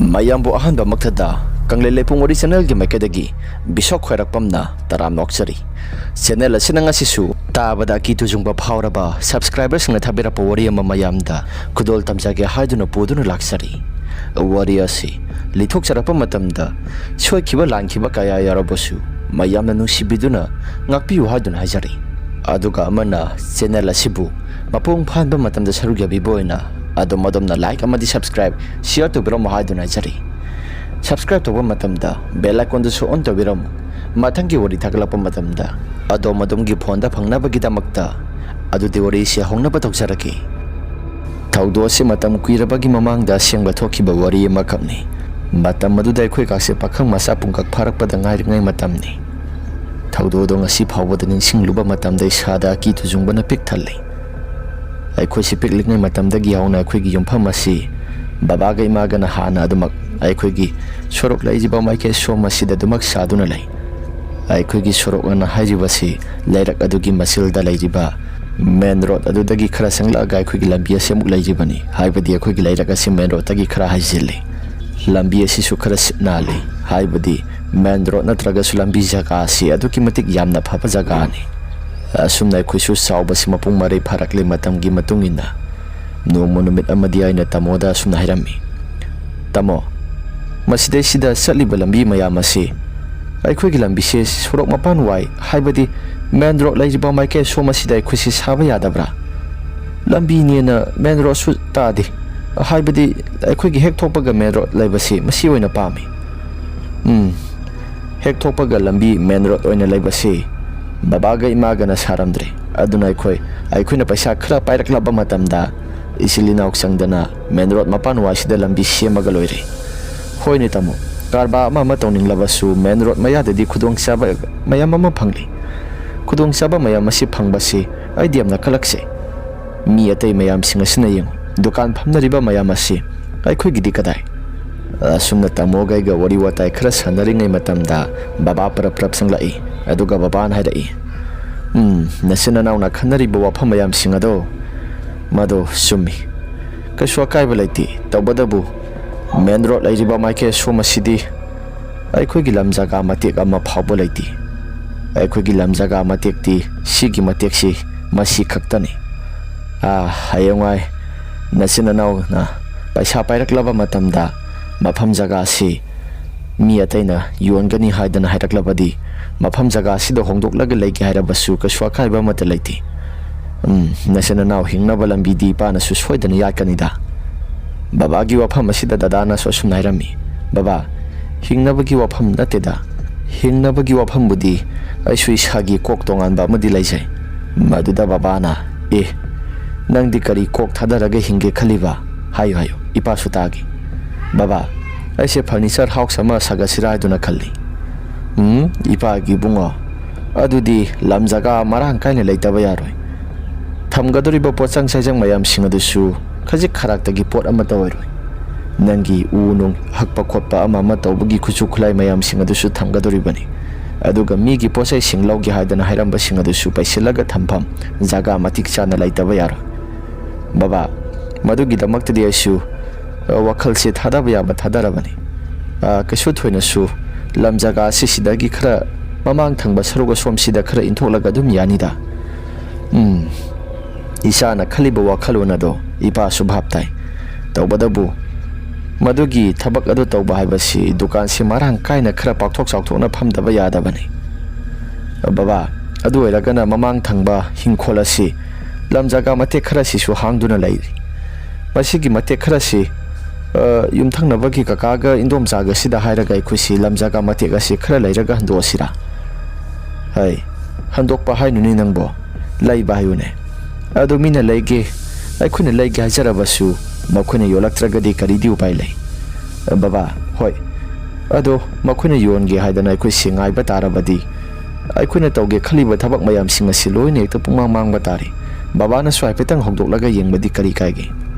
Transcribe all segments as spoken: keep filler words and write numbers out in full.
ꯃꯌꯥꯝꯕꯨ ꯑꯍꯥꯟꯕꯃꯛꯇꯗ ꯀꯪꯂꯩ ꯂꯩꯄꯨꯡ ꯋꯥꯔꯤ ꯆꯦꯅꯦꯜꯒꯤ ꯃꯥꯏꯀꯩꯗꯒꯤ ꯕꯤꯁꯣꯛ ꯈ꯭ꯋꯥꯏꯔꯥꯛꯄꯝꯅ ꯇꯔꯥꯝꯅ ꯑꯣꯛꯆꯔꯤ꯫ ꯆꯦꯅꯦꯜ ꯑꯁꯤꯅ ꯉꯁꯤꯁꯨ ꯇꯥꯕꯗ ꯑꯀꯤ ꯇꯨꯖꯨꯡꯕ ꯐꯥꯎꯔꯕ ꯁꯕꯁꯀ꯭ꯔꯥꯏꯕꯔꯁꯤꯡꯅ ꯊꯥꯕꯤꯔꯛꯄ ꯋꯥꯔꯤ ꯑꯃ ꯃꯌꯥꯝꯗ ꯈꯨꯗꯣꯜ ꯇꯝꯖꯒꯦ ꯍꯥꯏꯗꯨꯅ ꯄꯨꯗꯨꯅ ꯂꯥꯛꯆꯔꯤ꯫ ꯋꯥꯔꯤ ꯑꯁꯤ ꯂꯤꯊꯣꯛꯆꯔꯛꯄ ꯃꯇꯝꯗ ꯁꯣꯏꯈꯤꯕ ꯂꯥꯟꯈꯤꯕ ꯀꯌꯥ ꯌꯥꯎꯔꯕꯁꯨ ꯃꯌꯥꯝꯅ ꯅꯨꯡꯁꯤꯕꯤꯗꯨꯅ ꯉꯥꯛꯄꯤꯌꯨ ꯍꯥꯏꯗꯨꯅ ꯍꯥꯏꯖꯔꯤ꯫ ꯑꯗꯨꯒ ꯑꯃꯅ ꯆꯦꯅꯦꯜ ꯑꯁꯤꯕꯨ ꯃꯄꯨꯡ ꯐꯥꯍꯟꯕ ꯃꯇꯝꯗ ꯁꯔꯨꯛ ꯌꯥꯕꯤꯕ ꯑꯣꯏꯅ ꯑꯗꯣꯝ ꯑꯗꯣꯝꯅ ꯂꯥꯏꯛ ꯑꯃꯗꯤ ꯁꯕꯁꯀ꯭ꯔꯥꯏꯕ, ꯁꯤꯌꯔ ꯇꯧꯕꯤꯔꯝꯃꯨ ꯍꯥꯏꯗꯨꯅ ꯍꯥꯏꯖꯔꯤ꯫ ꯁꯕꯁꯀ꯭ꯔꯥꯏꯕ ꯇꯧꯕ ꯃꯇꯝꯗ ꯕꯦꯜ ꯑꯥꯏꯀꯣꯟꯗꯨꯁꯨ ꯑꯣꯟ ꯇꯧꯕꯤꯔꯝꯃꯨ꯫ ꯃꯊꯪꯒꯤ ꯋꯥꯔꯤ ꯊꯥꯒꯠꯂꯛꯄ ꯃꯇꯝꯗ ꯑꯗꯣꯝ ꯑꯗꯣꯝꯒꯤ ꯐꯣꯟꯗ ꯐꯪꯅꯕꯒꯤꯗꯃꯛꯇ꯫ ꯑꯗꯨꯗꯤ ꯋꯥꯔꯤꯁꯤ ꯍꯧꯅꯕ ꯇꯧꯖꯔꯛꯀꯦ꯫ ꯊꯧꯗꯣꯛ ꯑꯁꯤ ꯃꯇꯝ ꯀꯨꯏꯔꯕꯒꯤ ꯃꯃꯥꯡꯗ ꯑꯁꯦꯡꯕ ꯊꯣꯛꯈꯤꯕ ꯋꯥꯔꯤ ꯑꯃꯈꯛꯅꯤ꯫ ꯃꯇꯝ ꯑꯗꯨꯗ ꯑꯩꯈꯣꯏ ꯀꯥꯁꯦ ꯄꯥꯈꯪ ꯃꯆꯥ ꯄꯨꯡꯀꯛ ꯐꯥꯔꯛꯄꯗ ꯉꯥꯏꯔꯤꯉꯩ ꯃꯇꯝꯅꯤ꯫ ꯊꯧꯗꯣꯛ ꯑꯗꯣ ꯉꯁꯤ ꯐꯥꯎꯕꯗ ꯅꯤꯡꯁꯤꯡꯂꯨꯕ ꯃꯇꯝꯗ ꯏꯁꯥꯗ ꯑꯀꯤ ꯇꯨꯖꯨꯡꯕꯅ ꯄꯤꯛ ꯊꯜꯂꯤ꯫ ꯑꯩꯈꯣꯏꯁꯤ ꯄꯤꯛꯂꯤꯉꯩ ꯃꯇꯝꯗꯒꯤ ꯍꯧꯅ ꯑꯩꯈꯣꯏꯒꯤ ꯌꯨꯝꯐꯝ ꯑꯁꯤ ꯕꯕꯥꯒ ꯏꯃꯥꯒꯅ ꯍꯥꯟꯅ ꯑꯗꯨꯃꯛ ꯑꯩꯈꯣꯏꯒꯤ ꯁꯣꯔꯣꯛ ꯂꯩꯔꯤꯕ ꯃꯥꯏꯀꯩ ꯁꯣꯝ ꯑꯁꯤꯗ ꯑꯗꯨꯃꯛ ꯁꯥꯗꯨꯅ ꯂꯩ꯫ ꯑꯩꯈꯣꯏꯒꯤ ꯁꯣꯔꯣꯛ ꯑꯅ ꯍꯥꯏꯔꯤꯕꯁꯤ ꯂꯩꯔꯛ ꯑꯗꯨꯒꯤ ꯃꯆꯤꯜꯗ ꯂꯩꯔꯤꯕ ꯃꯦꯟ ꯔꯣꯗ ꯑꯗꯨꯗꯒꯤ ꯈꯔ ꯆꯪꯂꯛꯑꯒ ꯑꯩꯈꯣꯏꯒꯤ ꯂꯝꯕꯤ ꯑꯁꯤ ꯑꯃꯨꯛ ꯂꯩꯔꯤꯕꯅꯤ꯫ ꯍꯥꯏꯕꯗꯤ ꯑꯩꯈꯣꯏꯒꯤ ꯂꯩꯔꯛ ꯑꯁꯤ ꯃꯦꯟ ꯔꯣꯗꯇꯒꯤ ꯈꯔ ꯍꯥꯏꯖꯤꯜꯂꯤ꯫ ꯂꯝꯕꯤ ꯑꯁꯤꯁꯨ ꯈꯔ ꯁꯤꯠ ꯅꯥꯜꯂꯤ꯫ ꯍꯥꯏꯕꯗꯤ ꯃꯦꯟ ꯔꯣꯗ ꯅꯠꯇ꯭ꯔꯒꯁꯨ ꯂꯝꯕꯤ ꯖꯒꯥ ꯑꯁꯤ ꯑꯗꯨꯛꯀꯤ ꯃꯇꯤꯛ ꯌꯥꯝꯅ ꯐꯕ ꯖꯒꯥꯅꯤ꯫ ꯑꯁꯨꯝꯅ ꯑꯩꯈꯣꯏꯁꯨ ꯆꯥꯎꯕꯁꯤ ꯃꯄꯨꯡ ꯃꯔꯩ ꯐꯥꯔꯛꯂꯤ꯫ ꯃꯇꯝꯒꯤ ꯃꯇꯨꯡ ꯏꯟꯅ ꯅꯣꯡꯃ ꯅꯨꯃꯤꯠ ꯑꯃꯗꯤ ꯑꯩꯅ ꯇꯥꯃꯣꯗ ꯑꯁꯨꯝꯅ ꯍꯥꯏꯔꯝꯃꯤ, "ꯇꯥꯃꯣ, ꯃꯁꯤꯗꯩꯁꯤꯗ ꯆꯠꯂꯤꯕ ꯂꯝꯕꯤ ꯃꯌꯥꯝ ꯑꯁꯤ ꯑꯩꯈꯣꯏꯒꯤ ꯂꯝꯕꯤꯁꯦ ꯁꯣꯔꯣꯛ ꯃꯄꯥꯟ ꯋꯥꯏ, ꯍꯥꯏꯕꯗꯤ ꯃꯦꯟ ꯔꯣꯗ ꯂꯩꯔꯤꯕ ꯃꯥꯏꯀꯩ ꯁꯣꯝ ꯑꯁꯤꯗ ꯑꯩꯈꯣꯏꯁꯤ ꯁꯥꯕ ꯌꯥꯗꯕ꯭ꯔꯥ? ꯂꯝꯕꯤꯅꯦꯅ ꯃꯦꯟ ꯔꯣꯗꯁꯨ ꯇꯥꯗꯦ, ꯍꯥꯏꯕꯗꯤ ꯑꯩꯈꯣꯏꯒꯤ ꯍꯦꯛ ꯊꯣꯛꯄꯒ ꯃꯦꯟ ꯔꯣꯗ ꯂꯩꯕꯁꯤ ꯃꯁꯤ ꯑꯣꯏꯅ ꯄꯥꯝꯃꯤ꯫" ꯎꯝ, ꯍꯦꯛ ꯊꯣꯛꯄꯒ ꯂꯝꯕꯤ ꯃꯦꯟ ꯔꯣꯗ ꯑꯣꯏꯅ ꯂꯩꯕꯁꯤ ꯕꯕꯥꯒ ꯏꯃꯥꯒꯅ ꯁꯥꯔꯝꯗ꯭ꯔꯦ꯫ ꯑꯗꯨꯅ ꯑꯩꯈꯣꯏ, ꯑꯩꯈꯣꯏꯅ ꯄꯩꯁꯥ ꯈꯔ ꯄꯥꯏꯔꯛꯂꯕ ꯃꯇꯝꯗ ꯏꯆꯤꯜ ꯏꯅꯥꯎ ꯆꯪꯗꯅ ꯃꯦꯟ ꯔꯣꯗ ꯃꯄꯥꯟ ꯋꯥꯏꯁꯤꯗ ꯂꯝꯕꯤ ꯁꯦꯝꯃꯒ ꯂꯣꯏꯔꯦ꯫ ꯍꯣꯏꯅꯦ ꯇꯥꯃꯣ, ꯀꯔꯕꯥꯔ ꯑꯃ ꯑꯃ ꯇꯧꯅꯤꯡꯂꯕꯁꯨ ꯃꯦꯟ ꯔꯣꯗ ꯃꯌꯥꯗꯗꯤ ꯈꯨꯗꯣꯡꯆꯥꯕ ꯃꯌꯥꯝ ꯑꯃ ꯐꯪꯂꯤ꯫ ꯈꯨꯗꯣꯡꯆꯥꯕ ꯃꯌꯥꯝ ꯑꯁꯤ ꯐꯪꯕꯁꯤ ꯑꯩꯗꯤ ꯌꯥꯝꯅ ꯀꯜꯂꯛꯆꯩ꯫ ꯃꯤ ꯑꯇꯩ ꯃꯌꯥꯝꯁꯤꯡ ꯑꯁꯤꯅ ꯌꯦꯡꯉꯨ, ꯗꯨꯀꯥꯟ ꯐꯝꯅꯔꯤꯕ ꯃꯌꯥꯝ ꯑꯁꯤ, ꯑꯩꯈꯣꯏꯒꯤꯗꯤ ꯀꯗꯥꯏ? ꯑꯁꯨꯝꯅ ꯇꯥꯃꯣꯒ ꯑꯩꯒ ꯋꯥꯔꯤ ꯋꯥꯇꯥꯏ ꯈꯔ ꯁꯥꯟꯅꯔꯤꯉꯩ ꯃꯇꯝꯗ ꯕꯕꯥ ꯄꯔꯞ ꯄꯔꯞ ꯆꯪꯂꯛꯏ꯫ ꯑꯗꯨꯒ ꯕꯕꯥꯅ ꯍꯥꯏꯔꯛꯏ, "ꯎꯝ, ꯅꯆꯤꯟ ꯅꯅꯥꯎꯅ ꯈꯟꯅꯔꯤꯕ ꯋꯥꯐꯝ ꯃꯌꯥꯝꯁꯤꯡ ꯑꯗꯣ, ꯃꯗꯣ ꯆꯨꯝꯃꯤ꯫ ꯀꯩꯁꯨ ꯑꯀꯥꯏꯕ ꯂꯩꯇꯦ꯫ ꯇꯧꯕꯇꯕꯨ ꯃꯦꯟ ꯔꯣꯗ ꯂꯩꯔꯤꯕ ꯃꯥꯏꯀꯩ ꯑꯁꯣꯝ ꯑꯁꯤꯗꯤ ꯑꯩꯈꯣꯏꯒꯤ ꯂꯝ ꯖꯒꯥ ꯃꯇꯦꯛ ꯑꯃ ꯐꯥꯎꯕ ꯂꯩꯇꯦ꯫ ꯑꯩꯈꯣꯏꯒꯤ ꯂꯝ ꯖꯒꯥ ꯃꯇꯦꯛꯇꯤ ꯁꯤꯒꯤ ꯃꯇꯦꯛꯁꯤ, ꯃꯁꯤ ꯈꯛꯇꯅꯤ꯫ ꯑꯥ, ꯍꯌꯦꯡꯋꯥꯏ ꯅꯆꯤꯟ ꯅꯅꯥꯎꯅ ꯄꯩꯁꯥ ꯄꯥꯏꯔꯛꯂꯕ ꯃꯇꯝꯗ ꯃꯐꯝ ꯖꯒꯥꯁꯤ ꯃꯤ ꯑꯇꯩꯅ ꯌꯣꯟꯒꯅꯤ ꯍꯥꯏꯗꯅ ꯍꯥꯏꯔꯛꯂꯕꯗꯤ, ꯃꯐꯝ ꯖꯒꯥꯁꯤꯗ ꯍꯣꯡꯗꯣꯛꯂꯒ ꯂꯩꯒꯦ ꯍꯥꯏꯔꯕꯁꯨ ꯀꯩꯁꯨ ꯑꯀꯥꯏꯕ ꯑꯃꯠꯇ ꯂꯩꯇꯦ꯫ ꯎꯝ, ꯅꯆꯤꯟ ꯅꯅꯥꯎ ꯍꯤꯡꯅꯕ ꯂꯝꯕꯤꯗꯤ ꯏꯄꯥꯅꯁꯨ ꯁꯣꯏꯗꯅ ꯌꯥꯠꯀꯅꯤꯗ꯫ ꯕꯕꯥꯒꯤ ꯋꯥꯐꯝ ꯑꯁꯤꯗ ꯗꯗꯥꯅꯁꯨ ꯑꯁꯨꯝꯅ ꯍꯥꯏꯔꯝꯃꯤ, "ꯕꯕꯥ, ꯍꯤꯡꯅꯕꯒꯤ ꯋꯥꯐꯝ ꯅꯠꯇꯦꯗ꯫ ꯍꯤꯡꯅꯕꯒꯤ ꯋꯥꯐꯝꯕꯨꯗꯤ ꯑꯩꯁꯨ ꯏꯁꯥꯒꯤ ꯀꯣꯛ ꯇꯣꯉꯥꯟꯕ ꯑꯃꯗꯤ ꯂꯩꯖꯩ꯫" ꯃꯗꯨꯗ ꯕꯕꯥꯅ, "ꯑꯦ, ꯅꯪꯗꯤ ꯀꯔꯤ ꯀꯣꯛ ꯊꯥꯗꯔꯒ ꯍꯤꯡꯒꯦ ꯈꯜꯂꯤꯕ? ꯍꯥꯏꯌꯨ, ꯍꯥꯏꯌꯨ, ꯏꯄꯥꯁꯨ ꯇꯥꯒꯦ꯫" "ꯕꯕꯥ, ꯑꯩꯁꯦ ꯐꯔꯅꯤꯆꯔ ꯍꯥꯎꯁ ꯑꯃ ꯁꯥꯒꯠꯁꯤꯔꯥ ꯍꯥꯏꯗꯨꯅ ꯈꯜꯂꯤ꯫" "ꯎꯝ, ꯏꯄꯥꯒꯤ ꯏꯕꯨꯡꯉꯣ, ꯑꯗꯨꯗꯤ ꯂꯝ ꯖꯒꯥ ꯃꯔꯥꯡ ꯀꯥꯏꯅ ꯂꯩꯇꯕ ꯌꯥꯔꯣꯏ꯫ ꯊꯝꯒꯗꯧꯔꯤꯕ ꯄꯣꯠꯆꯪ ꯆꯥꯏꯖꯪ ꯃꯌꯥꯝꯁꯤꯡ ꯑꯗꯨꯁꯨ ꯈꯖꯤꯛ ꯈꯔꯥꯛꯇꯒꯤ ꯄꯣꯠ ꯑꯃꯠꯇ ꯑꯣꯏꯔꯣꯏ꯫ ꯅꯪꯒꯤ ꯎ ꯅꯨꯡ ꯍꯛꯄ ꯈꯣꯠꯄ ꯑꯃ ꯑꯃ ꯇꯧꯕꯒꯤ ꯈꯨꯠꯁꯨ ꯈꯨꯠꯂꯥꯏ ꯃꯌꯥꯝꯁꯤꯡ ꯑꯗꯨꯁꯨ ꯊꯝꯒꯗꯧꯔꯤꯕꯅꯤ꯫ ꯑꯗꯨꯒ ꯃꯤꯒꯤ ꯄꯣꯠ ꯆꯩꯁꯤꯡ ꯂꯧꯒꯦ ꯍꯥꯏꯗꯅ ꯍꯥꯏꯔꯝꯕꯁꯤꯡ ꯑꯗꯨꯁꯨ ꯄꯩꯁꯤꯜꯂꯒ ꯊꯝꯐꯝ ꯖꯒꯥ ꯃꯇꯤꯛ ꯆꯥꯅ ꯂꯩꯇꯕ ꯌꯥꯔꯣꯏ꯫" "ꯕꯕꯥ, ꯃꯗꯨꯒꯤꯗꯃꯛꯇꯗꯤ ꯑꯩꯁꯨ, ꯑ, ꯋꯥꯈꯜꯁꯦ ꯊꯥꯗꯕ ꯌꯥꯕ ꯊꯥꯗꯔꯕꯅꯤ꯫ ꯑ, ꯀꯩꯁꯨ ꯊꯣꯏꯅꯁꯨ ꯂꯝ ꯖꯒꯥ ꯑꯁꯤꯁꯤꯗꯒꯤ ꯈꯔ ꯃꯃꯥꯡ ꯊꯪꯕ ꯁꯔꯨꯛ ꯑꯁꯣꯝꯁꯤꯗ ꯈꯔ ꯏꯟꯊꯣꯛꯂꯒ ꯑꯗꯨꯝ ꯌꯥꯅꯤꯗ꯫" ꯎꯝ, ꯏꯆꯥꯅ ꯈꯜꯂꯤꯕ ꯋꯥꯈꯜꯂꯣꯟ ꯑꯗꯣ ꯏꯄꯥꯁꯨ ꯚꯥꯞ ꯇꯥꯏ꯫ ꯇꯧꯕꯇꯕꯨ ꯃꯗꯨꯒꯤ ꯊꯕꯛ ꯑꯗꯨ ꯇꯧꯕ ꯍꯥꯏꯕꯁꯤ ꯗꯨꯀꯥꯟꯁꯤ ꯃꯔꯥꯡ ꯀꯥꯏꯅ ꯈꯔ ꯄꯥꯛꯊꯣꯛ ꯆꯥꯎꯊꯣꯛꯅ ꯐꯝꯗꯕ ꯌꯥꯗꯕꯅꯤ꯫ "ꯕꯕꯥ, ꯑꯗꯨ ꯑꯣꯏꯔꯒꯅ ꯃꯃꯥꯡ ꯊꯪꯕ ꯍꯤꯡꯈꯣꯜ ꯑꯁꯤ ꯂꯝ ꯖꯒꯥ ꯃꯇꯦꯛ ꯈꯔꯁꯤꯁꯨ ꯍꯥꯡꯗꯨꯅ ꯂꯩꯔꯤ꯫ ꯃꯁꯤꯒꯤ ꯃꯇꯦꯛ ꯈꯔꯁꯤ, ꯑ, ꯌꯨꯝꯊꯪꯅꯕꯒꯤ ꯀꯀꯥꯒ ꯏꯟꯗꯣꯝꯆꯥꯒꯁꯤꯗ ꯍꯥꯏꯔꯒ ꯑꯩꯈꯣꯏꯁꯤ ꯂꯝ ꯖꯒꯥ ꯃꯇꯦꯛ ꯑꯁꯤ ꯈꯔ ꯂꯩꯔꯒ ꯍꯟꯗꯣꯛꯑꯁꯤꯔꯥ?" "ꯍꯩ, ꯍꯟꯗꯣꯛꯄ ꯍꯥꯏꯅꯨꯅꯦ ꯅꯪꯕꯣ, ꯂꯩꯕ ꯍꯥꯏꯌꯨꯅꯦ꯫ ꯑꯗꯨ ꯃꯤꯅ ꯂꯩꯒꯦ, ꯑꯩꯈꯣꯏꯅ ꯂꯩꯒꯦ ꯍꯥꯏꯖꯔꯕꯁꯨ ꯃꯈꯣꯏꯅ ꯌꯣꯜꯂꯛꯇ꯭ꯔꯒꯗꯤ ꯀꯔꯤꯗꯤ ꯎꯄꯥꯏ ꯂꯩ?" "ꯕꯕꯥ, ꯍꯣꯏ, ꯑꯗꯣ ꯃꯈꯣꯏꯅ ꯌꯣꯟꯒꯦ ꯍꯥꯏꯗꯅ ꯑꯩꯈꯣꯏꯁꯤ ꯉꯥꯏꯕ ꯇꯥꯔꯕꯗꯤ ꯑꯩꯈꯣꯏꯅ ꯇꯧꯒꯦ ꯈꯜꯂꯤꯕ ꯊꯕꯛ ꯃꯌꯥꯝꯁꯤꯡ ꯑꯁꯤ ꯂꯣꯏꯅ ꯍꯦꯛꯇ ꯄꯨꯡꯃꯥꯡ ꯃꯥꯡꯕ ꯇꯥꯔꯦ꯫ ꯕꯕꯥꯅꯁꯨ ꯍꯥꯏꯐꯦꯠꯇꯪ ꯍꯧꯗꯣꯛꯂꯒ ꯌꯦꯡꯕꯗꯤ ꯀꯔꯤ ꯀꯥꯏꯒꯦ?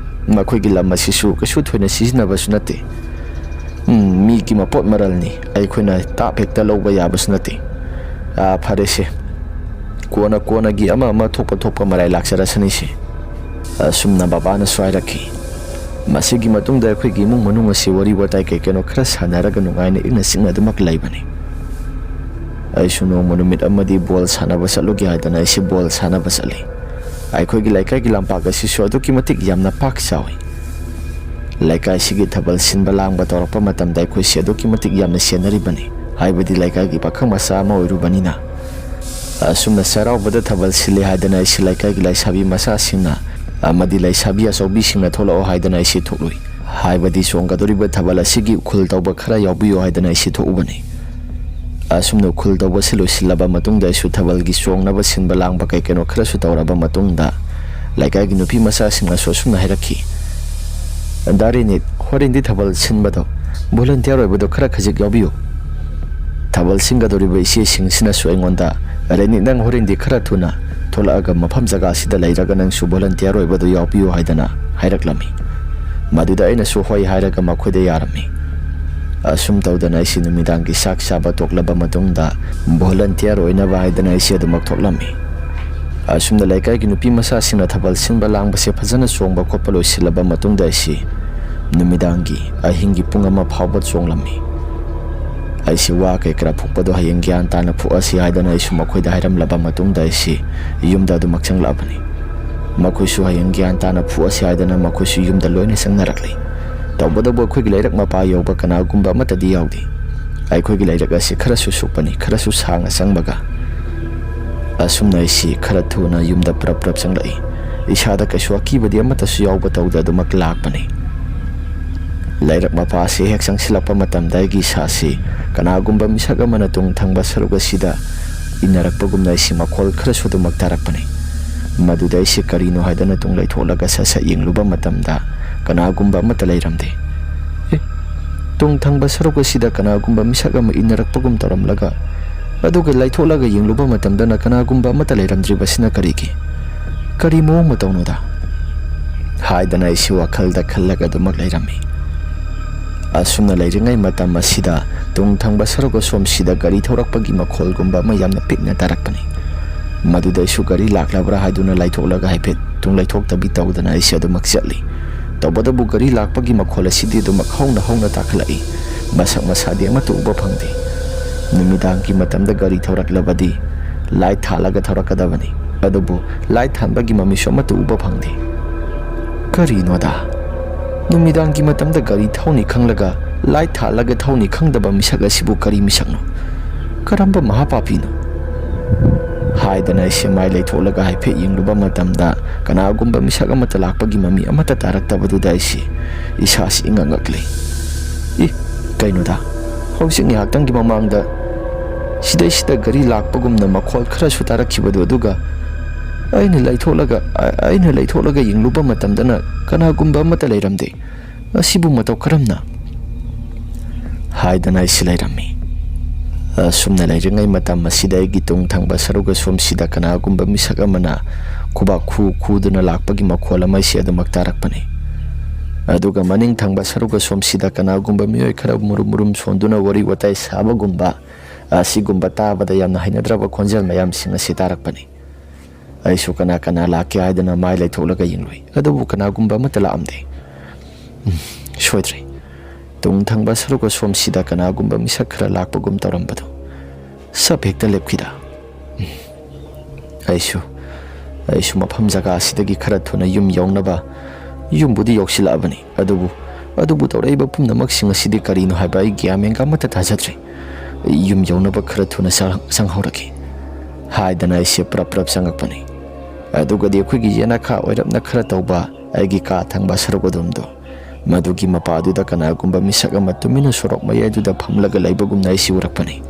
ꯃꯈꯣꯏꯒꯤ ꯂꯝ ꯑꯁꯤꯁꯨ ꯀꯩꯁꯨ ꯊꯣꯏꯅ ꯁꯤꯖꯤꯟꯅꯕꯁꯨ ꯅꯠꯇꯦ꯫ ꯎꯝ, ꯃꯤꯒꯤ ꯃꯄꯣꯠ ꯃꯔꯜꯅꯤ, ꯑꯩꯈꯣꯏꯅ ꯇꯥꯞ ꯍꯦꯛꯇ ꯂꯧꯕ ꯌꯥꯕꯁꯨ ꯅꯠꯇꯦ꯫ ꯑꯥ, ꯐꯔꯦꯁꯦ, ꯀꯣꯟꯅ ꯀꯣꯟꯅꯒꯤ ꯑꯃ ꯑꯃ ꯊꯣꯛꯄ ꯊꯣꯛꯄ ꯃꯔꯥꯏ ꯂꯥꯛꯆꯔꯁꯅꯤꯁꯦ꯫" ꯑꯁꯨꯝꯅ ꯕꯕꯥꯅꯁꯨ ꯍꯥꯏꯔꯛꯈꯤ꯫ ꯃꯁꯤꯒꯤ ꯃꯇꯨꯡꯗ ꯑꯩꯈꯣꯏꯒꯤ ꯏꯃꯨꯡ ꯃꯅꯨꯡ ꯑꯁꯤ ꯋꯥꯔꯤ ꯋꯥꯇꯥꯏ ꯀꯩ ꯀꯩꯅꯣ ꯈꯔ ꯁꯥꯟꯅꯔꯒ ꯅꯨꯡꯉꯥꯏꯅ ꯏꯪꯅ ꯆꯤꯛꯅ ꯑꯗꯨꯃꯛ ꯂꯩꯕꯅꯤ꯫ ꯑꯩꯁꯨ ꯅꯣꯡꯃ ꯅꯨꯃꯤꯠ ꯑꯃꯗꯤ ꯕꯣꯜ ꯁꯥꯟꯅꯕ ꯆꯠꯂꯨꯒꯦ ꯍꯥꯏꯗꯅ ꯑꯩꯁꯤ ꯕꯣꯜ ꯁꯥꯟꯅꯕ ꯆꯠꯂꯤ꯫ ꯑꯩꯈꯣꯏꯒꯤ ꯂꯩꯀꯥꯏꯒꯤ ꯂꯝꯄꯥꯛ ꯑꯁꯤꯁꯨ ꯑꯗꯨꯛꯀꯤ ꯃꯇꯤꯛ ꯌꯥꯝꯅ ꯄꯥꯛ ꯆꯥꯎꯏ꯫ ꯂꯩꯀꯥꯏꯁꯤꯒꯤ ꯊꯥꯕꯜ ꯁꯤꯟꯕ ꯂꯥꯡꯕ ꯇꯧꯔꯛꯄ ꯃꯇꯝꯗ ꯑꯩꯈꯣꯏꯁꯤ ꯑꯗꯨꯛꯀꯤ ꯃꯇꯤꯛ ꯌꯥꯝꯅ ꯁꯦꯟꯅꯔꯤꯕꯅꯤ꯫ ꯍꯥꯏꯕꯗꯤ ꯂꯩꯀꯥꯏꯒꯤ ꯄꯥꯈꯪ ꯃꯆꯥ ꯑꯃ ꯑꯣꯏꯔꯨꯕꯅꯤꯅ꯫ ꯑꯁꯨꯝꯅ ꯆꯩꯔꯥꯎꯕꯗ ꯊꯥꯕꯜ ꯁꯤꯜꯂꯤ ꯍꯥꯏꯗꯅ ꯑꯩꯁꯤ ꯂꯩꯀꯥꯏꯒꯤ ꯂꯩꯁꯥꯕꯤ ꯃꯆꯥꯁꯤꯡꯅ ꯑꯃꯗꯤ ꯂꯩꯁꯥꯕꯤ ꯑꯆꯧꯕꯤꯁꯤꯡꯅ ꯊꯣꯛꯂꯛꯑꯣ ꯍꯥꯏꯗꯅ ꯑꯩꯁꯤ ꯊꯣꯛꯂꯨꯏ꯫ ꯍꯥꯏꯕꯗꯤ ꯆꯣꯡꯒꯗꯧꯔꯤꯕ ꯊꯥꯕꯜ ꯑꯁꯤꯒꯤ ꯎꯈꯨꯜ ꯇꯧꯕ ꯈꯔ ꯌꯥꯎꯕꯤꯌꯨ ꯍꯥꯏꯗꯅ ꯑꯩꯁꯤ ꯊꯣꯛꯎꯕꯅꯤ꯫ ꯑꯁꯨꯝꯅ ꯎꯈꯨꯜ ꯇꯧꯕꯁꯤ ꯂꯣꯏꯁꯤꯜꯂꯕ ꯃꯇꯨꯡꯗ ꯑꯩꯁꯨ ꯊꯥꯕꯜꯒꯤ ꯆꯣꯡꯅꯕ ꯁꯤꯟꯕ ꯂꯥꯡꯕ ꯀꯩ ꯀꯩꯅꯣ ꯈꯔꯁꯨ ꯇꯧꯔꯕ ꯃꯇꯨꯡꯗ ꯂꯩꯀꯥꯏꯒꯤ ꯅꯨꯄꯤ ꯃꯆꯥꯁꯤꯡꯅꯁꯨ ꯑꯁꯨꯝꯅ ꯍꯥꯏꯔꯛꯈꯤ, "ꯗꯥ ꯔꯤꯅꯤꯠ, ꯍꯣꯔꯦꯟꯗꯤ ꯊꯥꯕꯜ ꯁꯤꯟꯕꯗꯣ volunteer ꯑꯣꯏꯕꯗꯣ ꯈꯔ ꯈꯖꯤꯛ ꯌꯥꯎꯕꯤꯌꯨ꯫ ꯊꯥꯕꯜ ꯁꯤꯟꯒꯗꯧꯔꯤꯕ ꯏꯆꯦꯁꯤꯡꯁꯤꯅꯁꯨ ꯑꯩꯉꯣꯟꯗ, 'ꯔꯤꯅꯤꯠ, ꯅꯪ ꯍꯣꯔꯦꯟꯗꯤ ꯈꯔ ꯊꯨꯅ ꯊꯣꯛꯂꯛꯑꯒ ꯃꯐꯝ ꯖꯒꯥꯁꯤꯗ ꯂꯩꯔꯒ ꯅꯪꯁꯨ volunteer ꯑꯣꯏꯕꯗꯣ ꯌꯥꯎꯕꯤꯌꯨ' ꯍꯥꯏꯗꯅ ꯍꯥꯏꯔꯛꯂꯝꯃꯤ꯫ ꯃꯗꯨꯗ ꯑꯩꯅꯁꯨ ꯍꯣꯏ ꯍꯥꯏꯔꯒ ꯃꯈꯣꯏꯗ ꯌꯥꯔꯝꯃꯤ꯫ ꯑꯁꯨꯝ ꯇꯧꯗꯅ ꯑꯩꯁꯤ ꯅꯨꯃꯤꯗꯥꯡꯒꯤ ꯆꯥꯛ ꯆꯥꯕ ꯇꯣꯛꯂꯕ ꯃꯇꯨꯡꯗ volunteer ꯑꯣꯏꯅꯕ ꯍꯥꯏꯗꯅ ꯑꯩꯁꯤ ꯑꯗꯨꯃꯛ ꯊꯣꯛꯂꯝꯃꯤ꯫ ꯑꯁꯨꯝꯅ ꯂꯩꯀꯥꯏꯒꯤ ꯅꯨꯄꯤ ꯃꯆꯥꯁꯤꯡꯅ ꯊꯥꯕꯜ ꯁꯤꯟꯕ ꯂꯥꯡꯕꯁꯦ ꯐꯖꯅ ꯆꯣꯡꯕ ꯈꯣꯠꯄ ꯂꯣꯏꯁꯤꯜꯂꯕ ꯃꯇꯨꯡꯗ ꯑꯩꯁꯤ ꯅꯨꯃꯤꯗꯥꯡꯒꯤ, ꯑꯍꯤꯡꯒꯤ ꯄꯨꯡ ꯑꯃ ꯐꯥꯎꯕ ꯆꯣꯡꯂꯝꯃꯤ꯫ ꯑꯩꯁꯤ ꯋꯥ ꯀꯩ ꯀꯔꯥ ꯐꯨꯛꯄꯗꯣ ꯍꯌꯦꯡ ꯒ꯭ꯌꯥꯟ ꯇꯥꯅ ꯐꯨꯛꯑꯁꯤ ꯍꯥꯏꯗꯅ ꯑꯩꯁꯨ ꯃꯈꯣꯏꯗ ꯍꯥꯏꯔꯝꯂꯕ ꯃꯇꯨꯡꯗ ꯑꯩꯁꯤ ꯌꯨꯝꯗ ꯑꯗꯨꯃꯛ ꯆꯪꯂꯛꯑꯕꯅꯤ꯫ ꯃꯈꯣꯏꯁꯨ ꯍꯌꯦꯡ ꯒ꯭ꯌꯥꯟ ꯇꯥꯅ ꯐꯨꯛꯑꯁꯤ ꯍꯥꯏꯗꯅ ꯃꯈꯣꯏꯁꯨ ꯌꯨꯝꯗ ꯂꯣꯏꯅ ꯆꯪꯅꯔꯛꯂꯤ꯫ ꯇꯧꯕꯇꯕꯨ ꯑꯩꯈꯣꯏꯒꯤ ꯂꯩꯔꯛ ꯃꯄꯥ ꯌꯧꯕ ꯀꯅꯥꯒꯨꯝꯕ ꯑꯃꯠꯇꯗꯤ ꯌꯥꯎꯗꯦ꯫ ꯑꯩꯈꯣꯏꯒꯤ ꯂꯩꯔꯛ ꯑꯁꯤ ꯈꯔꯁꯨ ꯁꯨꯛꯄꯅꯤ, ꯈꯔꯁꯨ ꯁꯥꯡꯅ ꯆꯪꯕꯒ꯫ ꯑꯁꯨꯝꯅ ꯑꯩꯁꯤ ꯈꯔ ꯊꯨꯅ ꯌꯨꯝꯗ ꯄꯨꯔꯞ ꯄꯨꯔꯞ ꯆꯪꯂꯛꯏ꯫ ꯏꯁꯥꯗ ꯀꯩꯁꯨ ꯑꯀꯤꯕꯗꯤ ꯑꯃꯠꯇꯁꯨ ꯌꯥꯎꯕ ꯇꯧꯗ ꯑꯗꯨꯃꯛ ꯂꯥꯛꯄꯅꯤ꯫ ꯂꯩꯔꯛ ꯃꯄꯥ ꯑꯁꯤ ꯍꯦꯛ ꯆꯪꯁꯤꯜꯂꯛꯄ ꯃꯇꯝꯗ ꯑꯩꯒꯤ ꯏꯁꯥꯁꯤ ꯀꯅꯥꯒꯨꯝꯕ ꯃꯤꯁꯛ ꯑꯃꯅ ꯇꯨꯡ ꯊꯪꯕ ꯁꯔꯨꯛ ꯑꯁꯤꯗ ꯏꯟꯅꯔꯛꯄꯒꯨꯝꯅ ꯑꯩꯁꯤ ꯃꯈꯣꯜ ꯈꯔꯁꯨ ꯑꯗꯨꯃꯛ ꯇꯥꯔꯛꯄꯅꯤ꯫ ꯃꯗꯨꯗ ꯑꯩꯁꯤ ꯀꯔꯤꯅꯣ ꯍꯥꯏꯗꯅ ꯇꯨꯡ ꯂꯩꯊꯣꯛꯂꯒ ꯁꯠ ꯁꯠ ꯌꯦꯡꯂꯨꯕ ꯃꯇꯝꯗ ꯀꯅꯥꯒꯨꯝꯕ ꯑꯃꯠꯇ ꯂꯩꯔꯝꯗꯦ꯫ "ꯑꯦ, ꯇꯨꯡ ꯊꯪꯕ ꯁꯔꯨꯛ ꯑꯁꯤꯗ ꯀꯅꯥꯒꯨꯝꯕ ꯃꯤꯁꯛ ꯑꯃ ꯏꯟꯅꯔꯛꯄꯒꯨꯝ ꯇꯧꯔꯝꯂꯒ, ꯑꯗꯨꯒ ꯂꯩꯊꯣꯛꯂꯒ ꯌꯦꯡꯂꯨꯕ ꯃꯇꯝꯗꯅ ꯀꯅꯥꯒꯨꯝꯕ ꯑꯃꯠꯇ ꯂꯩꯔꯝꯗ꯭ꯔꯤꯕꯁꯤꯅ ꯀꯔꯤꯒꯤ? ꯀꯔꯤ ꯃꯑꯣꯡ ꯃꯇꯧꯅꯣꯗ?" ꯍꯥꯏꯗꯅ ꯑꯩꯁꯤ ꯋꯥꯈꯜꯗ ꯈꯜꯂꯒ ꯑꯗꯨꯃꯛ ꯂꯩꯔꯝꯃꯤ꯫ ꯑꯁꯨꯝꯅ ꯂꯩꯔꯤꯉꯩ ꯃꯇꯝ ꯑꯁꯤꯗ ꯇꯨꯡ ꯊꯪꯕ ꯁꯔꯨꯛ ꯑꯁꯣꯝꯁꯤꯗ ꯒꯥꯔꯤ ꯊꯧꯔꯛꯄꯒꯤ ꯃꯈꯣꯜꯒꯨꯝꯕ ꯑꯃ ꯌꯥꯝꯅ ꯄꯤꯛꯅ ꯇꯥꯔꯛꯄꯅꯤ꯫ ꯃꯗꯨꯗ ꯑꯩꯁꯨ ꯒꯥꯔꯤ ꯂꯥꯛꯂꯕ꯭ꯔꯥ ꯍꯥꯏꯗꯨꯅ ꯂꯩꯊꯣꯛꯂꯒ ꯍꯥꯏꯐꯦꯠ ꯇꯨꯡ ꯂꯩꯊꯣꯛꯇꯕꯤ ꯇꯧꯗꯅ ꯑꯩꯁꯦ ꯑꯗꯨꯃꯛ ꯆꯠꯂꯤ꯫ ꯇꯧꯕꯇꯕꯨ ꯒꯥꯔꯤ ꯂꯥꯛꯄꯒꯤ ꯃꯈꯣꯜ ꯑꯁꯤꯗꯤ ꯑꯗꯨꯃꯛ ꯍꯧꯅ ꯍꯧꯅ ꯇꯥꯈꯠꯂꯛꯏ꯫ ꯃꯁꯛ ꯃꯁꯥꯗꯤ ꯑꯃꯠꯇ ꯎꯕ ꯐꯪꯗꯦ꯫ ꯅꯨꯃꯤꯗꯥꯡꯒꯤ ꯃꯇꯝꯗ ꯒꯥꯔꯤ ꯊꯧꯔꯛꯂꯕꯗꯤ ꯂꯥꯏꯠ ꯊꯥꯜꯂꯒ ꯊꯧꯔꯛꯀꯗꯕꯅꯤ꯫ ꯑꯗꯨꯕꯨ ꯂꯥꯏꯠ ꯊꯥꯟꯕꯒꯤ ꯃꯃꯤꯁꯨ ꯑꯃꯠꯇ ꯎꯕ ꯐꯪꯗꯦ꯫ ꯀꯔꯤꯅꯣꯗ? ꯅꯨꯃꯤꯗꯥꯡꯒꯤ ꯃꯇꯝꯗ ꯒꯥꯔꯤ ꯊꯧꯅꯤ ꯈꯪꯂꯒ ꯂꯥꯏꯠ ꯊꯥꯜꯂꯒ ꯊꯧꯅꯤ ꯈꯪꯗꯕ ꯃꯤꯁꯛ ꯑꯁꯤꯕꯨ ꯀꯔꯤ ꯃꯤꯁꯛꯅꯣ? ꯀꯔꯝꯕ ꯃꯍꯥꯄꯥꯄꯤꯅꯣ? ꯍꯥꯏꯗꯅ ꯑꯩꯁꯦ ꯃꯥꯏ ꯂꯩꯊꯣꯛꯂꯒ ꯍꯥꯏꯐꯦꯠ ꯌꯦꯡꯂꯨꯕ ꯃꯇꯝꯗ ꯀꯅꯥꯒꯨꯝꯕ ꯃꯤꯁꯛ ꯑꯃꯠꯇ ꯂꯥꯛꯄꯒꯤ ꯃꯃꯤ ꯑꯃꯠꯇ ꯇꯥꯔꯛꯇꯕꯗꯨꯗ ꯑꯩꯁꯦ ꯏꯁꯥꯁꯤ ꯏꯉꯛ ꯉꯛꯂꯦ꯫ ꯏ, ꯀꯩꯅꯣꯗ? ꯍꯧꯖꯤꯛ ꯉꯥꯏꯍꯥꯛꯇꯪꯒꯤ ꯃꯃꯥꯡꯗ ꯁꯤꯗꯩꯁꯤꯗ ꯒꯥꯔꯤ ꯂꯥꯛꯄꯒꯨꯝꯅ ꯃꯈꯣꯜ ꯈꯔꯁꯨ ꯇꯥꯔꯛꯈꯤꯕꯗꯨ, ꯑꯗꯨꯒ ꯑꯩꯅ ꯂꯩꯊꯣꯛꯂꯒ, ꯑ-, ꯑꯩꯅ ꯂꯩꯊꯣꯛꯂꯒ ꯌꯦꯡꯂꯨꯕ ꯃꯇꯝꯗꯅ ꯀꯅꯥꯒꯨꯝꯕ ꯑꯃꯠꯇ ꯂꯩꯔꯝꯗꯦ꯫ ꯑꯁꯤꯕꯨ ꯃꯇꯧ ꯀꯔꯝꯅ? ꯍꯥꯏꯗꯅ ꯑꯩꯁꯤ ꯂꯩꯔꯝꯃꯤ꯫ ꯑꯁꯨꯝꯅ ꯂꯩꯔꯤꯉꯩ ꯃꯇꯝ ꯑꯁꯤꯗ ꯑꯩꯒꯤ ꯇꯨꯡ ꯊꯪꯕ ꯁꯔꯨꯛ ꯑꯁꯣꯝꯁꯤꯗ ꯀꯅꯥꯒꯨꯝꯕ ꯃꯤꯁꯛ ꯑꯃꯅ ꯈꯨꯕꯥꯛ ꯈꯨ ꯈꯨꯗꯨꯅ ꯂꯥꯛꯄꯒꯤ ꯃꯈꯣꯜ ꯑꯃ ꯑꯩꯁꯤ ꯑꯗꯨꯃꯛ ꯇꯥꯔꯛꯄꯅꯤ꯫ ꯑꯗꯨꯒ ꯃꯅꯤꯡ ꯊꯪꯕ ꯁꯔꯨꯛ ꯑꯁꯣꯝꯁꯤꯗ ꯀꯅꯥꯒꯨꯝꯕ ꯃꯤꯑꯣꯏ ꯈꯔ ꯃꯨꯔꯨꯝ ꯃꯨꯔꯨꯝ ꯁꯣꯟꯗꯨꯅ ꯋꯥꯔꯤ ꯋꯥꯇꯥꯏ ꯁꯥꯕꯒꯨꯝꯕ, ꯑꯁꯤꯒꯨꯝꯕ ꯇꯥꯕꯗ ꯌꯥꯝꯅ ꯍꯩꯅꯗ꯭ꯔꯕ ꯈꯣꯟꯖꯦꯜ ꯃꯌꯥꯝꯁꯤꯡ ꯑꯁꯤ ꯇꯥꯔꯛꯄꯅꯤ꯫ ꯑꯩꯁꯨ ꯀꯅꯥ ꯀꯅꯥ ꯂꯥꯛꯀꯦ ꯍꯥꯏꯗꯅ ꯃꯥꯏ ꯂꯩꯊꯣꯛꯂꯒ ꯌꯦꯡꯂꯨꯏ, ꯑꯗꯨꯕꯨ ꯀꯅꯥꯒꯨꯝꯕ ꯑꯃꯠꯇ ꯂꯥꯛꯑꯝꯗꯦ꯫ ꯎꯝ, ꯁꯣꯏꯗ꯭ꯔꯦ꯫ ꯇꯨꯡ ꯊꯪꯕ ꯁꯔꯨꯛ ꯑꯁꯣꯝꯁꯤꯗ ꯀꯅꯥꯒꯨꯝꯕ ꯃꯤꯁꯛ ꯈꯔ ꯂꯥꯛꯄꯒꯨꯝ ꯇꯧꯔꯝꯕꯗꯨ ꯁꯞ ꯍꯦꯛꯇ ꯂꯦꯞꯈꯤꯗ꯫ ꯎꯝ, ꯑꯩꯁꯨ, ꯑꯩꯁꯨ ꯃꯐꯝ ꯖꯒꯥ ꯑꯁꯤꯗꯒꯤ ꯈꯔ ꯊꯨꯅ ꯌꯨꯝ ꯌꯧꯅꯕ, ꯌꯨꯝꯕꯨꯗꯤ ꯌꯧꯁꯤꯜꯂꯛꯑꯕꯅꯤ꯫ ꯑꯗꯨꯕꯨ, ꯑꯗꯨꯕꯨ ꯇꯧꯔꯛꯏꯕ ꯄꯨꯝꯅꯃꯛꯁꯤꯡ ꯑꯁꯤꯗꯤ ꯀꯔꯤꯅꯣ ꯍꯥꯏꯕ ꯑꯩ ꯒ꯭ꯌꯥꯟ ꯃꯦꯟꯒ ꯑꯃꯠꯇ ꯇꯥꯖꯗ꯭ꯔꯦ꯫ ꯌꯨꯝ ꯌꯧꯅꯕ ꯈꯔ ꯊꯨꯅ ꯆꯪ-, ꯆꯪꯍꯧꯔꯒꯦ ꯍꯥꯏꯗꯅ ꯑꯩꯁꯦ ꯄ꯭ꯔꯞ ꯄ꯭ꯔꯞ ꯆꯪꯉꯛꯄꯅꯤ꯫ ꯑꯗꯨꯒꯗꯤ ꯑꯩꯈꯣꯏꯒꯤ ꯌꯦꯅꯈꯥ ꯑꯣꯏꯔꯞꯅ ꯈꯔ ꯇꯧꯕ ꯑꯩꯒꯤ ꯀꯥ ꯊꯪꯕ ꯁꯔꯨꯛ ꯑꯗꯣꯝꯗꯣ, ꯃꯗꯨꯒꯤ ꯃꯄꯥꯗꯨꯗ ꯀꯅꯥꯒꯨꯝꯕ ꯃꯤꯁꯛ ꯑꯃ ꯇꯨꯃꯤꯟꯅ ꯁꯣꯔꯣꯛ ꯃꯌꯥꯏꯗꯨꯗ ꯐꯝꯂꯒ ꯂꯩꯕꯒꯨꯝꯅ ꯑꯩꯁꯤ ꯎꯔꯛꯄꯅꯤ꯫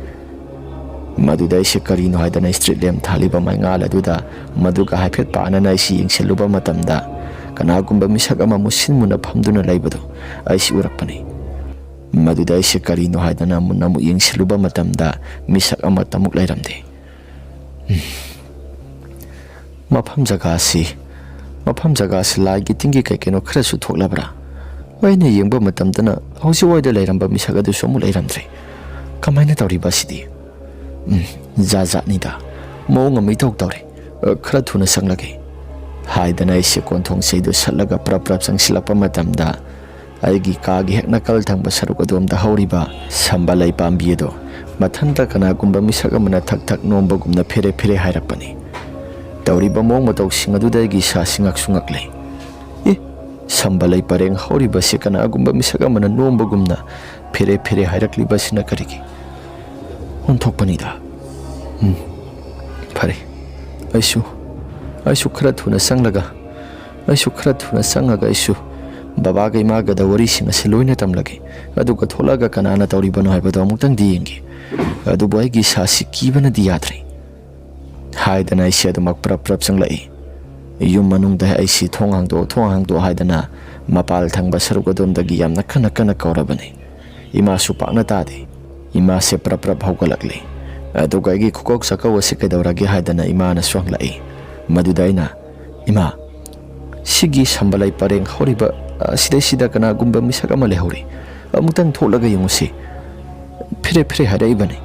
ꯃꯗꯨꯗ ꯑꯩꯁꯦ ꯀꯔꯤꯅꯣ ꯍꯥꯏꯗꯅ ꯁ꯭ꯇ꯭ꯔꯤꯠ ꯂꯦꯝꯞ ꯊꯥꯜꯂꯤꯕ ꯃꯩꯉꯥꯜ ꯑꯗꯨꯗ, ꯃꯗꯨꯒ ꯍꯥꯏꯐꯦꯠ ꯄꯥꯟꯅꯅ ꯑꯩꯁꯤ ꯌꯦꯡꯁꯤꯜꯂꯨꯕ ꯃꯇꯝꯗ, ꯀꯅꯥꯒꯨꯝꯕ ꯃꯤꯁꯛ ꯑꯃ ꯃꯨꯁꯤꯟ ꯃꯨꯟꯅ ꯐꯝꯗꯨꯅ ꯂꯩꯕꯗꯨ ꯑꯩꯁꯤ ꯎꯔꯛꯄꯅꯤ꯫ ꯃꯗꯨꯗ ꯑꯩꯁꯦ ꯀꯔꯤꯅꯣ ꯍꯥꯏꯗꯅ ꯃꯨꯟꯅ ꯑꯃꯨꯛ ꯌꯦꯡꯁꯤꯜꯂꯨꯕ ꯃꯇꯝꯗ, ꯃꯤꯁꯛ ꯑꯃꯠꯇ ꯑꯃꯨꯛ ꯂꯩꯔꯝꯗꯦ꯫ ꯃꯐꯝ ꯖꯒꯥꯁꯤ, ꯃꯐꯝ ꯖꯒꯥꯁꯤ ꯂꯥꯏꯒꯤ ꯇꯤꯟꯒꯤ ꯀꯩ ꯀꯩꯅꯣ ꯈꯔꯁꯨ ꯊꯣꯛꯂꯕ꯭ꯔꯥ? ꯑꯩꯅ ꯌꯦꯡꯕ ꯃꯇꯝꯗꯅ ꯍꯧꯖꯤꯛ ꯋꯥꯏꯗ ꯂꯩꯔꯝꯕ ꯃꯤꯁꯛ ꯑꯗꯨꯁꯨ ꯑꯃꯨꯛ ꯂꯩꯔꯝꯗ꯭ꯔꯦ꯫ ꯀꯃꯥꯏꯅ ꯇꯧꯔꯤꯕ ꯑꯁꯤꯗꯤ? ꯎꯝ, ꯖꯥꯠ ꯖꯥꯠꯅꯤꯗ꯫ ꯃꯑꯣꯡ ꯑꯃ ꯏꯇꯧ ꯇꯧꯔꯦ꯫ ꯑ, ꯈꯔ ꯊꯨꯅ ꯆꯪꯂꯒꯦ꯫ ꯍꯥꯏꯗꯅ ꯑꯩꯁꯦ ꯀꯣꯟꯊꯣꯡ ꯆꯩꯗꯨ ꯁꯠꯂꯒ ꯄ꯭ꯔꯞ ꯄ꯭ꯔꯞ ꯆꯪꯁꯤꯜꯂꯛꯄ ꯃꯇꯝꯗ, ꯑꯩꯒꯤ ꯀꯥꯒꯤ ꯍꯦꯛ ꯅꯥꯀꯜ ꯊꯪꯕ ꯁꯔꯨꯛ ꯑꯗꯣꯝꯗ ꯍꯧꯔꯤꯕ ꯁꯝꯕ ꯂꯩ ꯄꯥꯝꯕꯤ ꯑꯗꯣ ꯃꯊꯟꯇ ꯀꯅꯥꯒꯨꯝꯕ ꯃꯤꯁꯛ ꯑꯃꯅ ꯊꯛ ꯊꯛ ꯅꯣꯝꯕꯒꯨꯝꯅ ꯐꯦꯔꯦ ꯐꯦꯔꯦ ꯍꯥꯏꯔꯛꯄꯅꯤ꯫ ꯇꯧꯔꯤꯕ ꯃꯑꯣꯡ ꯃꯇꯧꯁꯤꯡ ꯑꯗꯨꯗ ꯑꯩꯒꯤ ꯏꯁꯥꯁꯤ ꯉꯛꯁꯨ ꯉꯛꯂꯦ꯫ ꯑꯦ, ꯁꯝꯕ ꯂꯩ ꯄꯔꯦꯡ ꯍꯧꯔꯤꯕꯁꯤ ꯀꯅꯥꯒꯨꯝꯕ ꯃꯤꯁꯛ ꯑꯃꯅ ꯅꯣꯝꯕꯒꯨꯝꯅ ꯐꯦꯔꯦ ꯐꯦꯔꯦ ꯍꯥꯏꯔꯛꯂꯤꯕꯁꯤꯅ ꯀꯔꯤꯒꯤ? ꯑꯣꯟꯊꯣꯛꯄꯅꯤꯗ꯫ ꯎꯝ, ꯐꯔꯦ꯫ ꯑꯩꯁꯨ, ꯑꯩꯁꯨ ꯈꯔ ꯊꯨꯅ ꯆꯪꯂꯒ, ꯑꯩꯁꯨ ꯈꯔ ꯊꯨꯅ ꯆꯪꯉꯒ ꯑꯩꯁꯨ ꯕꯕꯥꯒ ꯏꯃꯥꯒꯗ ꯋꯥꯔꯤꯁꯤꯡ ꯑꯁꯤ ꯂꯣꯏꯅ ꯇꯝꯂꯒꯦ꯫ ꯑꯗꯨꯒ ꯊꯣꯛꯂꯛꯑꯒ ꯀꯅꯥꯅ ꯇꯧꯔꯤꯕꯅꯣ ꯍꯥꯏꯕꯗꯣ ꯑꯃꯨꯛꯇꯪꯗꯤ ꯌꯦꯡꯒꯦ꯫ ꯑꯗꯨꯕꯨ ꯑꯩꯒꯤ ꯏꯁꯥꯁꯤ ꯀꯤꯕꯅꯗꯤ ꯌꯥꯗ꯭ꯔꯦ꯫ ꯍꯥꯏꯗꯅ ꯑꯩꯁꯦ ꯑꯗꯨꯃꯛ ꯄ꯭ꯔꯞ ꯄ꯭ꯔꯞ ꯆꯪꯂꯛꯏ꯫ ꯌꯨꯝ ꯃꯅꯨꯡꯗ ꯑꯩꯁꯤ "ꯊꯣꯡ ꯍꯥꯡꯗꯣꯛꯑꯣ, ꯊꯣꯡ ꯍꯥꯡꯗꯣꯛꯑꯣ" ꯍꯥꯏꯗꯅ ꯃꯄꯥꯜ ꯊꯪꯕ ꯁꯔꯨꯛ ꯑꯗꯣꯝꯗꯒꯤ ꯌꯥꯝꯅ ꯀꯟꯅ ꯀꯟꯅ ꯀꯧꯔꯕꯅꯤ꯫ ꯏꯃꯥꯁꯨ ꯄꯥꯛꯅ ꯇꯥꯗꯦ꯫ ꯏꯃꯥꯁꯦ ꯄ꯭ꯔꯞ ꯄ꯭ꯔꯞ ꯍꯧꯒꯠꯂꯛꯂꯤ꯫ ꯑꯗꯨꯒ ꯑꯩꯒꯤ ꯈꯨꯀꯧ ꯆꯥꯀꯧ ꯑꯁꯤ ꯀꯩꯗꯧꯔꯒꯦ ꯍꯥꯏꯗꯅ ꯏꯃꯥꯅꯁꯨ ꯍꯪꯂꯛꯏ꯫ ꯃꯗꯨꯗ ꯑꯩꯅ, "ꯏꯃꯥ, ꯁꯤꯒꯤ ꯁꯝꯕꯂꯩ ꯄꯔꯦꯡ ꯍꯧꯔꯤꯕ ꯑꯁꯤꯗꯩꯁꯤꯗ ꯀꯅꯥꯒꯨꯝꯕ ꯃꯤꯁꯛ ꯑꯃ ꯂꯩꯍꯧꯔꯤ꯫ ꯑꯃꯨꯛꯇꯪ ꯊꯣꯛꯂꯒ ꯌꯦꯡꯉꯨꯁꯤ꯫ ꯐꯦꯔꯦ ꯐꯦꯔꯦ ꯍꯥꯏꯔꯛꯏꯕꯅꯤ"꯫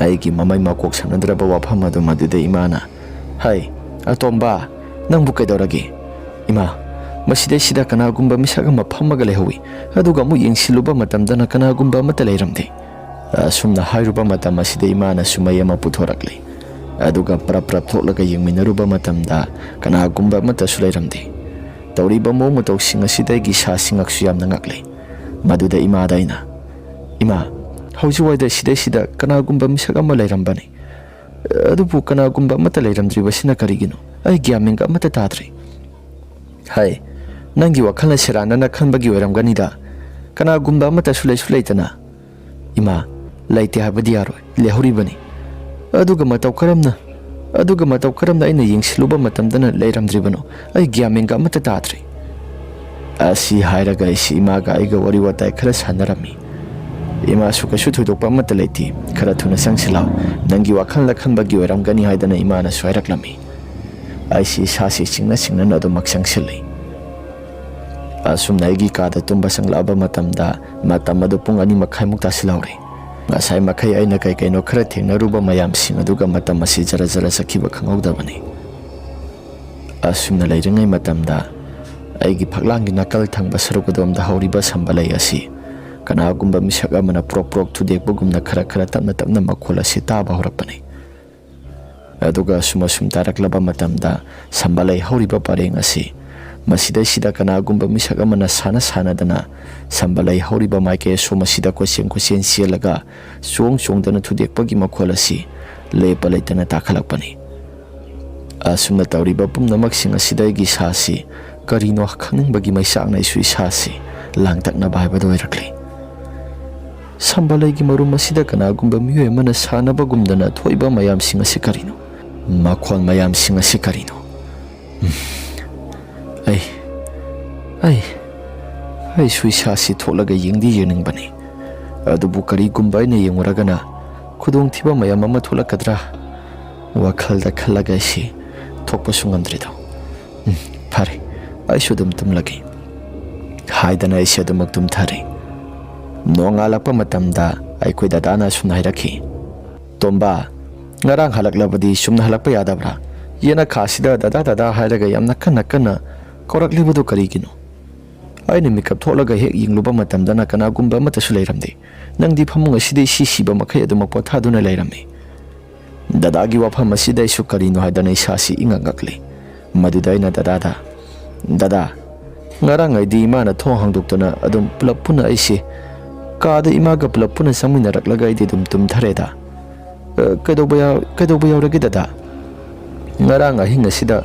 ꯑꯩꯒꯤ ꯃꯃꯩ ꯃꯀꯣꯛ ꯁꯝꯅꯗ꯭ꯔꯕ ꯋꯥꯐꯝ ꯑꯗꯨ ꯃꯗꯨꯗ ꯏꯃꯥꯅ, "ꯍꯩ, ꯑꯇꯣꯝꯕ, ꯅꯪꯕꯨ ꯀꯩꯗꯧꯔꯒꯦ?" "ꯏꯃꯥ, ꯃꯁꯤꯗꯩꯁꯤꯗ ꯀꯅꯥꯒꯨꯝꯕ ꯃꯤꯁꯛ ꯑꯃ ꯐꯝꯃꯒ ꯂꯩꯍꯧꯏ꯫ ꯑꯗꯨꯒ ꯑꯃꯨꯛ ꯌꯦꯡꯁꯤꯜꯂꯨꯕ ꯃꯇꯝꯗꯅ ꯀꯅꯥꯒꯨꯝꯕ ꯑꯃꯠꯇ ꯂꯩꯔꯝꯗꯦ"꯫ ꯑꯁꯨꯝꯅ ꯍꯥꯏꯔꯨꯕ ꯃꯇꯝ ꯑꯁꯤꯗ ꯏꯃꯥꯅꯁꯨ ꯃꯩ ꯑꯃ ꯄꯨꯊꯣꯔꯛꯂꯤ꯫ ꯑꯗꯨꯒ ꯄ꯭ꯔꯞ ꯄ꯭ꯔꯞ ꯊꯣꯛꯂꯒ ꯌꯦꯡꯃꯤꯟꯅꯔꯨꯕ ꯃꯇꯝꯗ ꯀꯅꯥꯒꯨꯝꯕ ꯑꯃꯠꯇꯁꯨ ꯂꯩꯔꯝꯗꯦ꯫ ꯇꯧꯔꯤꯕ ꯃꯑꯣꯡ ꯃꯇꯧꯁꯤꯡ ꯑꯁꯤꯗ ꯑꯩꯒꯤ ꯏꯁꯥꯁꯤ ꯉꯛꯁꯨ ꯌꯥꯝꯅ ꯉꯛꯂꯤ꯫ ꯃꯗꯨꯗ ꯏꯃꯥꯗ ꯑꯩꯅ, "ꯏꯃꯥ, ꯍꯧꯖꯤꯛꯋꯥꯏꯗ ꯁꯤꯗꯩꯁꯤꯗ ꯀꯅꯥꯒꯨꯝꯕ ꯃꯤꯁꯛ ꯑꯃ ꯂꯩꯔꯝꯕꯅꯤ꯫ ꯑꯗꯨꯕꯨ ꯀꯅꯥꯒꯨꯝꯕ ꯑꯃꯠꯇ ꯂꯩꯔꯝꯗ꯭ꯔꯤꯕꯁꯤꯅ ꯀꯔꯤꯒꯤꯅꯣ? ꯑꯩ ꯒ꯭ꯌꯥꯟ ꯃꯦꯟꯒ ꯑꯃꯠꯇ ꯇꯥꯗ꯭ꯔꯦ"꯫ "ꯍꯩ, ꯅꯪꯒꯤ ꯋꯥꯈꯜꯅ ꯁꯦꯔꯥꯟꯅꯅ ꯈꯟꯕꯒꯤ ꯑꯣꯏꯔꯝꯒꯅꯤꯗ꯫ ꯀꯅꯥꯒꯨꯝꯕ ꯑꯃꯠꯇꯁꯨ ꯂꯩꯁꯨ ꯂꯩꯇꯅ"꯫ "ꯏꯃꯥ, ꯂꯩꯇꯦ ꯍꯥꯏꯕꯗꯤ ꯌꯥꯔꯣꯏ, ꯂꯩꯍꯧꯔꯤꯕꯅꯤ꯫ ꯑꯗꯨꯒ ꯃꯇꯧ ꯀꯔꯝꯅ, ꯑꯗꯨꯒ ꯃꯇꯧ ꯀꯔꯝꯅ ꯑꯩꯅ ꯌꯦꯡꯁꯤꯜꯂꯨꯕ ꯃꯇꯝꯗꯅ ꯂꯩꯔꯝꯗ꯭ꯔꯤꯕꯅꯣ? ꯑꯩ ꯒ꯭ꯌꯥꯟ ꯃꯦꯟꯒ ꯑꯃꯠꯇ ꯇꯥꯗ꯭ꯔꯦ"꯫ ꯑꯁꯤ ꯍꯥꯏꯔꯒ ꯑꯩꯁꯤ ꯏꯃꯥꯒ ꯑꯩꯒ ꯋꯥꯔꯤ ꯋꯥꯇꯥꯏ ꯈꯔ ꯁꯥꯟꯅꯔꯝꯃꯤ꯫ ꯏꯃꯥꯁꯨ ꯀꯩꯁꯨ ꯊꯣꯏꯗꯣꯛꯄ ꯑꯃꯠꯇ ꯂꯩꯇꯦ, ꯈꯔ ꯊꯨꯅ ꯆꯪꯁꯤ ꯂꯥꯎ, ꯅꯪꯒꯤ ꯋꯥꯈꯜꯅ ꯈꯟꯕꯒꯤ ꯑꯣꯏꯔꯝꯒꯅꯤ ꯍꯥꯏꯗꯅ ꯏꯃꯥꯅꯁꯨ ꯍꯥꯏꯔꯛꯂꯝꯃꯤ꯫ ꯑꯩꯁꯤ ꯏꯁꯥꯁꯤ ꯆꯤꯡꯅ ꯆꯤꯡꯅꯅ ꯑꯗꯨꯃꯛ ꯆꯪꯁꯤꯜꯂꯤ꯫ ꯑꯁꯨꯝꯅ ꯑꯩꯒꯤ ꯀꯥꯗ ꯇꯨꯝꯕ ꯆꯪꯂꯛꯂꯕ ꯃꯇꯝꯗ ꯃꯇꯝ ꯑꯗꯨ ꯄꯨꯡ ꯑꯅꯤ ꯃꯈꯥꯏꯃꯨꯛ ꯇꯥꯁꯤꯜꯍꯧꯔꯦ꯫ ꯉꯁꯥꯏ ꯃꯈꯩ ꯑꯩꯅ ꯀꯩ ꯀꯩꯅꯣ ꯈꯔ ꯊꯦꯡꯅꯔꯨꯕ ꯃꯌꯥꯝꯁꯤꯡ ꯑꯗꯨꯒ ꯃꯇꯝ ꯑꯁꯤ ꯖꯔ ꯖꯔ ꯆꯠꯈꯤꯕ ꯈꯪꯍꯧꯗꯕꯅꯤ꯫ ꯑꯁꯨꯝꯅ ꯂꯩꯔꯤꯉꯩ ꯃꯇꯝꯗ ꯑꯩꯒꯤ ꯐꯛꯂꯥꯡꯒꯤ ꯅꯥꯀꯜ ꯊꯪꯕ ꯁꯔꯨꯛ ꯑꯗꯣꯝꯗ ꯍꯧꯔꯤꯕ ꯁꯝꯕꯂꯩ ꯑꯁꯤ ꯀꯅꯥꯒꯨꯝꯕ ꯃꯤꯁꯛ ꯑꯃꯅ ꯄ꯭ꯔꯣꯛ ꯄ꯭ꯔꯣꯛ ꯊꯨꯗꯦꯛꯄꯒꯨꯝꯅ ꯈꯔ ꯈꯔ ꯇꯞꯅ ꯇꯞꯅ ꯃꯈꯣꯜ ꯑꯁꯤ ꯇꯥꯕ ꯍꯧꯔꯛꯄꯅꯤ꯫ ꯑꯗꯨꯒ ꯑꯁꯨꯝ ꯑꯁꯨꯝ ꯇꯥꯔꯛꯂꯕ ꯃꯇꯝꯗ ꯁꯝꯕꯂꯩ ꯍꯧꯔꯤꯕ ꯄꯔꯦꯡ ꯑꯁꯤ ꯃꯁꯤꯗꯩꯁꯤꯗ ꯀꯅꯥꯒꯨꯝꯕ ꯃꯤꯁꯛ ꯑꯃꯅ ꯁꯥꯟꯅ ꯁꯥꯟꯅꯗꯅ ꯁꯝꯕꯂꯩ ꯍꯧꯔꯤꯕ ꯃꯥꯏꯀꯩ ꯑꯁꯣꯝ ꯑꯁꯤꯗ ꯀꯣꯏꯆꯦꯟ ꯀꯣꯏꯆꯦꯟ ꯆꯦꯜꯂꯒ ꯆꯣꯡ ꯆꯣꯡꯗꯅ ꯊꯨꯗꯦꯛꯄꯒꯤ ꯃꯈꯣꯜ ꯑꯁꯤ ꯂꯦꯞꯄ ꯂꯩꯇꯅ ꯇꯥꯈꯠꯂꯛꯄꯅꯤ꯫ ꯑꯁꯨꯝꯅ ꯇꯧꯔꯤꯕ ꯄꯨꯝꯅꯃꯛꯁꯤꯡ ꯑꯁꯤꯗ ꯑꯩꯒꯤ ꯏꯁꯥꯁꯤ ꯀꯔꯤꯅꯣ ꯈꯪꯅꯤꯡꯕꯒꯤ ꯃꯩꯆꯥꯛꯅ ꯑꯩꯁꯨ ꯏꯁꯥꯁꯤ ꯂꯥꯡꯇꯛꯅꯕ ꯍꯥꯏꯕꯗꯨ ꯑꯣꯏꯔꯛꯂꯤ꯫ ꯁꯝꯕꯂꯩꯒꯤ ꯃꯔꯨꯝ ꯑꯁꯤꯗ ꯀꯅꯥꯒꯨꯝꯕ ꯃꯤꯑꯣꯏ ꯑꯃꯅ ꯁꯥꯟꯅꯕꯒꯨꯝꯗꯅ ꯊꯣꯛꯏꯕ ꯃꯌꯥꯝꯁꯤꯡ ꯑꯁꯤ ꯀꯔꯤꯅꯣ? ꯃꯈꯣꯟ ꯃꯌꯥꯝꯁꯤꯡ ꯑꯁꯤ ꯀꯔꯤꯅꯣ? ꯎꯝ꯫ ꯑꯩ, ꯑꯩ, ꯑꯩꯁꯨ ꯏꯁꯥꯁꯤ ꯊꯣꯛꯂꯒ ꯌꯦꯡꯗꯤ ꯌꯦꯡꯅꯤꯡꯕꯅꯤ꯫ ꯑꯗꯨꯕꯨ ꯀꯔꯤꯒꯨꯝꯕ ꯑꯩꯅ ꯌꯦꯡꯉꯨꯔꯒꯅ ꯈꯨꯗꯣꯡꯊꯤꯕ ꯃꯌꯥꯝ ꯑꯃ ꯊꯣꯛꯂꯛꯀꯗ꯭ꯔꯥ? ꯋꯥꯈꯜꯗ ꯈꯜꯂꯒ ꯑꯩꯁꯤ ꯊꯣꯛꯄꯁꯨ ꯉꯝꯗ꯭ꯔꯦꯗꯣ꯫ "ꯎꯝ, ꯐꯔꯦ, ꯑꯩꯁꯨ ꯑꯗꯨꯝ ꯇꯨꯝꯂꯒꯦ," ꯍꯥꯏꯗꯅ ꯑꯩꯁꯦ ꯑꯗꯨꯃꯛ ꯇꯨꯝꯊꯔꯦ꯫ ꯅꯣꯡꯉꯥꯜꯂꯛꯄ ꯃꯇꯝꯗ ꯑꯩꯈꯣꯏ ꯗꯗꯥꯅ ꯑꯁꯨꯝꯅ ꯍꯥꯏꯔꯛꯈꯤ, "ꯇꯣꯝꯕ, ꯉꯔꯥꯡ ꯍꯜꯂꯛꯂꯕꯗꯤ ꯆꯨꯝꯅ ꯍꯜꯂꯛꯄ ꯌꯥꯗꯕ꯭ꯔꯥ? ꯌꯦꯅꯈꯥꯁꯤꯗ ꯗꯗꯥ ꯗꯗꯥ ꯍꯥꯏꯔꯒ ꯌꯥꯝꯅ ꯀꯟꯅ ꯀꯟꯅ ꯀꯧꯔꯛꯂꯤꯕꯗꯨ ꯀꯔꯤꯒꯤꯅꯣ?" ꯑꯩꯅ ꯃꯤꯀꯞ ꯊꯣꯛꯂꯒ ꯍꯦꯛ ꯌꯦꯡꯂꯨꯕ ꯃꯇꯝꯗꯅ ꯀꯅꯥꯒꯨꯝꯕ ꯑꯃꯠꯇꯁꯨ ꯂꯩꯔꯝꯗꯦ꯫ ꯅꯪꯗꯤ ꯐꯃꯨꯡ ꯑꯁꯤꯗ ꯏꯁꯤ ꯁꯤꯕ ꯃꯈꯩ ꯑꯗꯨꯃꯛ ꯄꯣꯊꯥꯗꯨꯅ ꯂꯩꯔꯝꯃꯤ꯫ ꯗꯗꯥꯒꯤ ꯋꯥꯐꯝ ꯑꯁꯤꯗ ꯑꯩꯁꯨ ꯀꯔꯤꯅꯣ ꯍꯥꯏꯗꯅ ꯏꯁꯥꯁꯤ ꯏꯉꯛ ꯉꯛꯂꯤ꯫ ꯃꯗꯨꯗ ꯑꯩꯅ ꯗꯗꯥꯗ, "ꯗꯗꯥ, ꯉꯔꯥꯡ ꯑꯩꯗꯤ ꯏꯃꯥꯅ ꯊꯣꯡ ꯍꯥꯡꯗꯣꯛꯇꯅ ꯑꯗꯨꯝ ꯄꯨꯂꯞ ꯄꯨꯟꯅ ꯑꯩꯁꯦ ꯀꯥꯗ ꯏꯃꯥꯒ ꯄꯨꯂꯞ ꯄꯨꯟꯅ ꯆꯪꯃꯤꯟꯅꯔꯛꯂꯒ ꯑꯩꯗꯤ ꯑꯗꯨꯝ ꯇꯨꯝꯊꯔꯦꯗ꯫ ꯑ, ꯀꯩꯗꯧꯕ ꯌꯥꯎ-, ꯀꯩꯗꯧꯕ ꯌꯥꯎꯔꯒꯦ ꯗꯗꯥ?" ꯉꯔꯥꯡ ꯑꯍꯤꯡ ꯑꯁꯤꯗ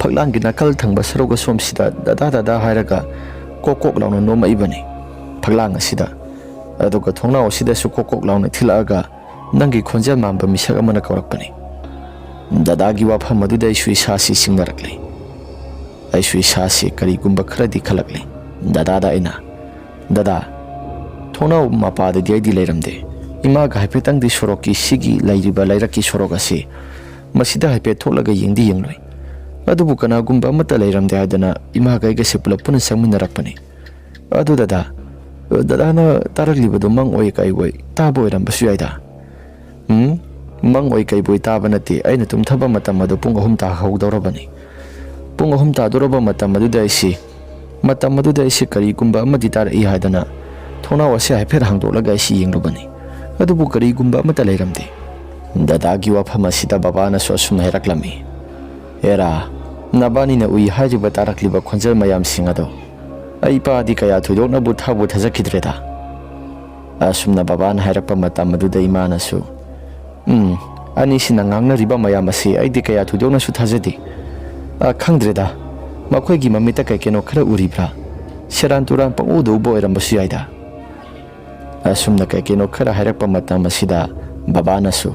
ꯐꯛꯂꯥꯡꯒꯤ ꯅꯥꯀꯜ ꯊꯪꯕ ꯁꯔꯨꯛ ꯑꯁꯣꯝꯁꯤꯗ "ꯗꯗꯥ, ꯗꯗꯥ" ꯍꯥꯏꯔꯒ ꯀꯣꯛ ꯀꯣꯛ ꯂꯥꯎꯅ ꯅꯣꯝꯃꯛꯏꯕꯅꯤ ꯐꯛꯂꯥꯡ ꯑꯁꯤꯗ꯫ ꯑꯗꯨꯒ ꯊꯣꯡꯅꯥꯎ ꯑꯁꯤꯗꯁꯨ ꯀꯣꯛ ꯀꯣꯛ ꯂꯥꯎꯅ ꯊꯤꯜꯂꯛꯑꯒ ꯅꯪꯒꯤ ꯈꯣꯟꯖꯦꯜ ꯃꯥꯟꯕ ꯃꯤꯁꯛ ꯑꯃꯅ ꯀꯧꯔꯛꯄꯅꯤ꯫ ꯗꯗꯥꯒꯤ ꯋꯥꯐꯝ ꯑꯗꯨꯗ ꯑꯩꯁꯨ ꯏꯁꯥꯁꯤ ꯆꯤꯡꯅꯔꯛꯂꯤ꯫ ꯑꯩꯁꯨ ꯏꯁꯥꯁꯤ ꯀꯔꯤꯒꯨꯝꯕ ꯈꯔꯗꯤ ꯈꯜꯂꯛꯂꯤ꯫ ꯗꯗꯥꯗ ꯑꯩꯅ, "ꯗꯗꯥ, ꯊꯣꯡꯅꯥꯎ ꯃꯄꯥꯗꯗꯤ ꯑꯩꯗꯤ ꯂꯩꯔꯝꯗꯦ꯫ ꯏꯃꯥꯒ ꯍꯥꯏꯐꯦꯠꯇꯪꯗꯤ ꯁꯣꯔꯣꯛꯀꯤ ꯁꯤꯒꯤ ꯂꯩꯔꯤꯕ ꯂꯩꯔꯛꯀꯤ ꯁꯣꯔꯣꯛ ꯑꯁꯤ ꯃꯁꯤꯗ ꯍꯥꯏꯐꯦꯠ ꯊꯣꯛꯂꯒ ꯌꯦꯡꯗꯤ ꯌꯦꯡꯂꯨꯏ꯫ ꯑꯗꯨꯕꯨ ꯀꯅꯥꯒꯨꯝꯕ ꯑꯃꯠꯇ ꯂꯩꯔꯝꯗꯦ ꯍꯥꯏꯗꯅ ꯏꯃꯥꯒ ꯑꯩꯒꯁꯦ ꯄꯨꯂꯞ ꯄꯨꯟꯅ ꯆꯪꯃꯤꯟꯅꯔꯛꯄꯅꯤ꯫ ꯑꯗꯨ ꯗꯗꯥ, ꯗꯗꯥꯅ ꯇꯥꯔꯛꯂꯤꯕꯗꯨ ꯃꯪ ꯑꯣꯏ ꯀꯩ ꯑꯣꯏ ꯇꯥꯕ ꯑꯣꯏꯔꯝꯕꯁꯨ ꯌꯥꯏꯗ꯫" "ꯎꯝ, ꯃꯪ ꯑꯣꯏ ꯀꯩꯕꯣꯏ ꯇꯥꯕ ꯅꯠꯇꯦ꯫ ꯑꯩꯅ ꯇꯨꯝꯊꯕ ꯃꯇꯝ ꯑꯗꯨ ꯄꯨꯡ ꯑꯍꯨꯝ ꯇꯥꯍꯧꯗꯧꯔꯕꯅꯤ꯫ ꯄꯨꯡ ꯑꯍꯨꯝ ꯇꯥꯗꯣꯔꯕ ꯃꯇꯝ ꯑꯗꯨꯗ ꯑꯩꯁꯤ, ꯃꯇꯝ ꯑꯗꯨꯗ ꯑꯩꯁꯤ ꯀꯔꯤꯒꯨꯝꯕ ꯑꯃꯗꯤ ꯇꯥꯔꯛꯏ ꯍꯥꯏꯗꯅ ꯊꯣꯡꯅꯥꯎ ꯑꯁꯤ ꯍꯥꯏꯐꯦꯠ ꯍꯥꯡꯗꯣꯛꯂꯒ ꯑꯩꯁꯤ ꯌꯦꯡꯂꯨꯕꯅꯤ꯫ ꯑꯗꯨꯕꯨ ꯀꯔꯤꯒꯨꯝꯕ ꯑꯃꯠꯇ ꯂꯩꯔꯝꯗꯦ꯫ ꯗꯗꯥꯒꯤ ꯋꯥꯐꯝ ꯑꯁꯤꯗ ꯕꯕꯥꯅꯁꯨ ꯑꯁꯨꯝꯅ ꯍꯥꯏꯔꯛꯂꯝꯃꯤ, "ꯑꯦꯔꯥ, ꯅꯕꯥꯅꯤꯅ ꯎꯏ ꯍꯥꯏꯔꯤꯕ ꯇꯥꯔꯛꯂꯤꯕ ꯈꯣꯟꯖꯦꯜ ꯃꯌꯥꯝꯁꯤꯡ ꯑꯗꯣ ꯑꯩ ꯏꯄꯥꯗꯤ ꯀꯌꯥ ꯊꯣꯏꯗꯣꯛꯅꯕꯨ ꯊꯥꯕꯨ ꯊꯥꯖꯈꯤꯗ꯭ꯔꯦꯗ"꯫ ꯑꯁꯨꯝꯅ ꯕꯕꯥꯅ ꯍꯥꯏꯔꯛꯄ ꯃꯇꯝ ꯑꯗꯨꯗ ꯏꯃꯥꯅꯁꯨ, "ꯎꯝ, ꯑꯅꯤꯁꯤꯅ ꯉꯥꯡꯅꯔꯤꯕ ꯃꯌꯥꯝ ꯑꯁꯤ ꯑꯩꯗꯤ ꯀꯌꯥ ꯊꯣꯏꯗꯣꯛꯅꯁꯨ ꯊꯥꯖꯗꯦ꯫ ꯑ, ꯈꯪꯗ꯭ꯔꯦꯗ, ꯃꯈꯣꯏꯒꯤ ꯃꯃꯤꯠꯇ ꯀꯩ ꯀꯩꯅꯣ ꯈꯔ ꯎꯔꯤꯕ꯭ꯔꯥ? ꯁꯦꯔꯥꯟ ꯇꯨꯔꯥꯟ ꯄꯪꯎꯗ ꯎꯕ ꯑꯣꯏꯔꯝꯕꯁꯨ ꯌꯥꯏꯗ"꯫ ꯑꯁꯨꯝꯅ ꯀꯩ ꯀꯩꯅꯣ ꯈꯔ ꯍꯥꯏꯔꯛꯄ ꯃꯇꯝ ꯑꯁꯤꯗ ꯕꯕꯥꯅꯁꯨ,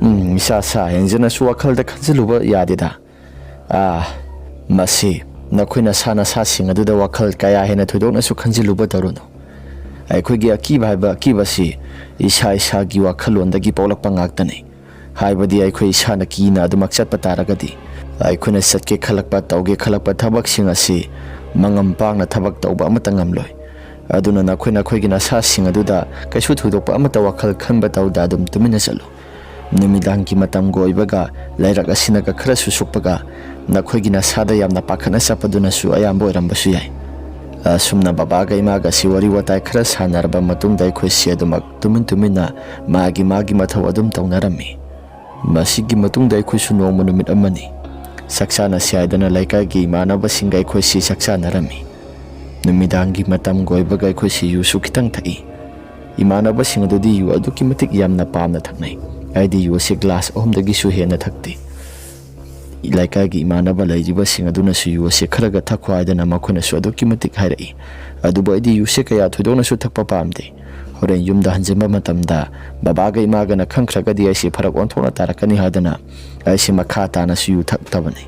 "ꯎꯝ, ꯏꯁꯥ ꯁꯥ ꯍꯦꯟꯖꯅꯁꯨ ꯋꯥꯈꯜꯗ ꯈꯟꯖꯤꯜꯂꯨꯕ ꯌꯥꯗꯦꯗ꯫ ꯑꯥ, ꯃꯁꯤ ꯅꯈꯣꯏ ꯅꯁꯥ ꯅꯁꯥꯁꯤꯡ ꯑꯗꯨꯗ ꯋꯥꯈꯜ ꯀꯌꯥ ꯍꯦꯟꯅ ꯊꯣꯏꯗꯣꯛꯅꯁꯨ ꯈꯟꯖꯤꯜꯂꯨꯕ ꯇꯧꯔꯨꯅꯨ꯫ ꯑꯩꯈꯣꯏꯒꯤ ꯑꯀꯤꯕ ꯍꯥꯏꯕ ꯑꯀꯤꯕꯁꯤ ꯏꯁꯥ ꯏꯁꯥꯒꯤ ꯋꯥꯈꯜꯂꯣꯟꯗꯒꯤ ꯄꯣꯛꯂꯛꯄ ꯉꯥꯛꯇꯅꯤ꯫ ꯍꯥꯏꯕꯗꯤ ꯑꯩꯈꯣꯏ ꯏꯁꯥꯅ ꯀꯤꯅ ꯑꯗꯨꯃꯛ ꯆꯠꯄ ꯇꯥꯔꯒꯗꯤ ꯑꯩꯈꯣꯏꯅ ꯆꯠꯀꯦ ꯈꯜꯂꯛꯄ, ꯇꯧꯒꯦ ꯈꯜꯂꯛꯄ ꯊꯕꯛꯁꯤꯡ ꯑꯁꯤ ꯃꯉꯝ ꯄꯥꯡꯅ ꯊꯕꯛ ꯇꯧꯕ ꯑꯃꯠꯇ ꯉꯝꯂꯣꯏ꯫ ꯑꯗꯨꯅ ꯅꯈꯣꯏ ꯅꯈꯣꯏꯒꯤ ꯅꯁꯥꯁꯤꯡ ꯑꯗꯨꯗ ꯀꯩꯁꯨ ꯊꯣꯏꯗꯣꯛꯄ ꯑꯃꯠꯇ ꯋꯥꯈꯜ ꯈꯟꯕ ꯇꯧꯗ ꯑꯗꯨꯝ ꯇꯨꯃꯤꯟꯅ ꯆꯠꯂꯨ꯫ ꯅꯨꯃꯤꯗꯥꯡꯒꯤ ꯃꯇꯝꯒ ꯑꯣꯏꯕꯒ ꯂꯩꯔꯛ ꯑꯁꯤꯅꯒ ꯈꯔꯁꯨ ꯁꯨꯛꯄꯒ ꯅꯈꯣꯏꯒꯤ ꯅꯁꯥꯗ ꯌꯥꯝꯅ ꯄꯥꯈꯠꯅ ꯆꯠꯄꯗꯨꯅꯁꯨ ꯑꯌꯥꯝꯕ ꯑꯣꯏꯔꯝꯕꯁꯨ ꯌꯥꯏ"꯫ ꯑꯁꯨꯝꯅ ꯕꯕꯥꯒ ꯏꯃꯥꯒ ꯑꯁꯤ ꯋꯥꯔꯤ ꯋꯥꯇꯥꯏ ꯈꯔ ꯁꯥꯟꯅꯔꯕ ꯃꯇꯨꯡꯗ ꯑꯩꯈꯣꯏꯁꯤ ꯑꯗꯨꯃꯛ ꯇꯨꯃꯤꯟ ꯇꯨꯃꯤꯟꯅ ꯃꯥꯒꯤ ꯃꯥꯒꯤ ꯃꯊꯧ ꯑꯗꯨꯝ ꯇꯧꯅꯔꯝꯃꯤ꯫ ꯃꯁꯤꯒꯤ ꯃꯇꯨꯡꯗ ꯑꯩꯈꯣꯏꯁꯨ ꯅꯣꯡꯃ ꯅꯨꯃꯤꯠ ꯑꯃꯅꯤ ꯆꯥꯛ ꯆꯥꯅꯁꯤ ꯍꯥꯏꯗꯅ ꯂꯩꯀꯥꯏꯒꯤ ꯏꯃꯥꯟꯅꯕꯁꯤꯡꯒ ꯑꯩꯈꯣꯏꯁꯤ ꯆꯥꯛ ꯆꯥꯅꯔꯝꯃꯤ꯫ ꯅꯨꯃꯤꯗꯥꯡꯒꯤ ꯃꯇꯝꯒ ꯑꯣꯏꯕꯒ ꯑꯩꯈꯣꯏꯁꯤ ꯌꯨꯁꯨ ꯈꯤꯇꯪ ꯊꯛꯏ꯫ ꯏꯃꯥꯟꯅꯕꯁꯤꯡ ꯑꯗꯨꯗꯤ ꯌꯨ ꯑꯗꯨꯛꯀꯤ ꯃꯇꯤꯛ ꯌꯥꯝꯅ ꯄꯥꯝꯅ ꯊꯛꯅꯩ꯫ ꯑꯩꯗꯤ ꯌꯨ ꯑꯁꯤ ꯒ꯭ꯂꯥꯁ ꯑꯍꯨꯝꯗꯒꯤꯁꯨ ꯍꯦꯟꯅ ꯊꯛꯇꯦ꯫ ꯂꯩꯀꯥꯏꯒꯤ ꯏꯃꯥꯟꯅꯕ ꯂꯩꯔꯤꯕꯁꯤꯡ ꯑꯗꯨꯅꯁꯨ ꯌꯨ ꯑꯁꯤ ꯈꯔꯒ ꯊꯛꯈꯣ ꯍꯥꯏꯗꯅ ꯃꯈꯣꯏꯅꯁꯨ ꯑꯗꯨꯛꯀꯤ ꯃꯇꯤꯛ ꯍꯥꯏꯔꯛꯏ꯫ ꯑꯗꯨꯕꯨ ꯑꯩꯗꯤ ꯌꯨꯁꯦ ꯀꯌꯥ ꯊꯣꯏꯗꯣꯛꯅꯁꯨ ꯊꯛꯄ ꯄꯥꯝꯗꯦ꯫ ꯍꯣꯔꯦꯟ ꯌꯨꯝꯗ ꯍꯟꯖꯤꯟꯕ ꯃꯇꯝꯗ ꯕꯕꯥꯒ ꯏꯃꯥꯒꯅ ꯈꯪꯈ꯭ꯔꯒꯗꯤ ꯑꯩꯁꯦ ꯐꯔꯛ ꯑꯣꯟꯊꯣꯛꯅ ꯇꯥꯔꯛꯀꯅꯤ ꯍꯥꯏꯗꯅ ꯑꯩꯁꯦ ꯃꯈꯥ ꯇꯥꯅꯁꯨ ꯌꯨ ꯊꯛꯇꯕꯅꯤ꯫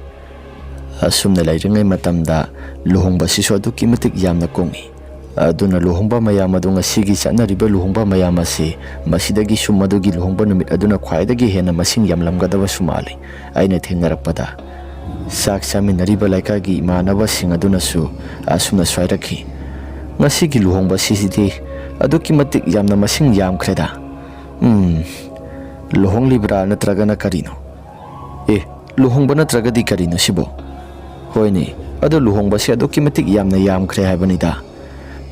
ꯑꯁꯨꯝꯅ ꯂꯩꯔꯤꯉꯩ ꯃꯇꯝꯗ ꯂꯨꯍꯣꯡꯕꯁꯤꯁꯨ ꯑꯗꯨꯛꯀꯤ ꯃꯇꯤꯛ ꯌꯥꯝꯅ ꯀꯨꯡꯏ꯫ ꯑꯗꯨꯅ ꯂꯨꯍꯣꯡꯕ ꯃꯌꯥꯝ ꯑꯗꯨ, ꯉꯁꯤꯒꯤ ꯆꯠꯅꯔꯤꯕ ꯂꯨꯍꯣꯡꯕ ꯃꯌꯥꯝ ꯑꯁꯤ, ꯃꯁꯤꯗꯒꯤꯁꯨ ꯃꯗꯨꯒꯤ ꯂꯨꯍꯣꯡꯕ ꯅꯨꯃꯤꯠ ꯑꯗꯨꯅ ꯈ꯭ꯋꯥꯏꯗꯒꯤ ꯍꯦꯟꯅ ꯃꯁꯤꯡ ꯌꯥꯝꯂꯝꯒꯗꯕꯁꯨ ꯃꯥꯜꯂꯤ꯫ ꯑꯩꯅ ꯊꯦꯡꯅꯔꯛꯄꯗ ꯆꯥꯛ ꯆꯥꯃꯤꯟꯅꯔꯤꯕ ꯂꯩꯀꯥꯏꯒꯤ ꯏꯃꯥꯟꯅꯕꯁꯤꯡ ꯑꯗꯨꯅꯁꯨ ꯑꯁꯨꯝꯅꯁꯨ ꯍꯥꯏꯔꯛꯈꯤ, "ꯉꯁꯤꯒꯤ ꯂꯨꯍꯣꯡꯕꯁꯤꯗꯤ ꯑꯗꯨꯛꯀꯤ ꯃꯇꯤꯛ ꯌꯥꯝꯅ ꯃꯁꯤꯡ ꯌꯥꯝꯈ꯭ꯔꯦꯗ꯫ ꯎꯝ, ꯂꯨꯍꯣꯡꯂꯤꯕ꯭ꯔꯥ ꯅꯠꯇ꯭ꯔꯒꯅ ꯀꯔꯤꯅꯣ? ꯑꯦ, ꯂꯨꯍꯣꯡꯕ ꯅꯠꯇ꯭ꯔꯒꯗꯤ ꯀꯔꯤꯅꯣ ꯁꯤꯕꯣ?" ꯍꯣꯏꯅꯦ, ꯑꯗꯨ ꯂꯨꯍꯣꯡꯕꯁꯦ ꯑꯗꯨꯛꯀꯤ ꯃꯇꯤꯛ ꯌꯥꯝꯅ ꯌꯥꯝꯈ꯭ꯔꯦ ꯍꯥꯏꯕꯅꯤꯗ꯫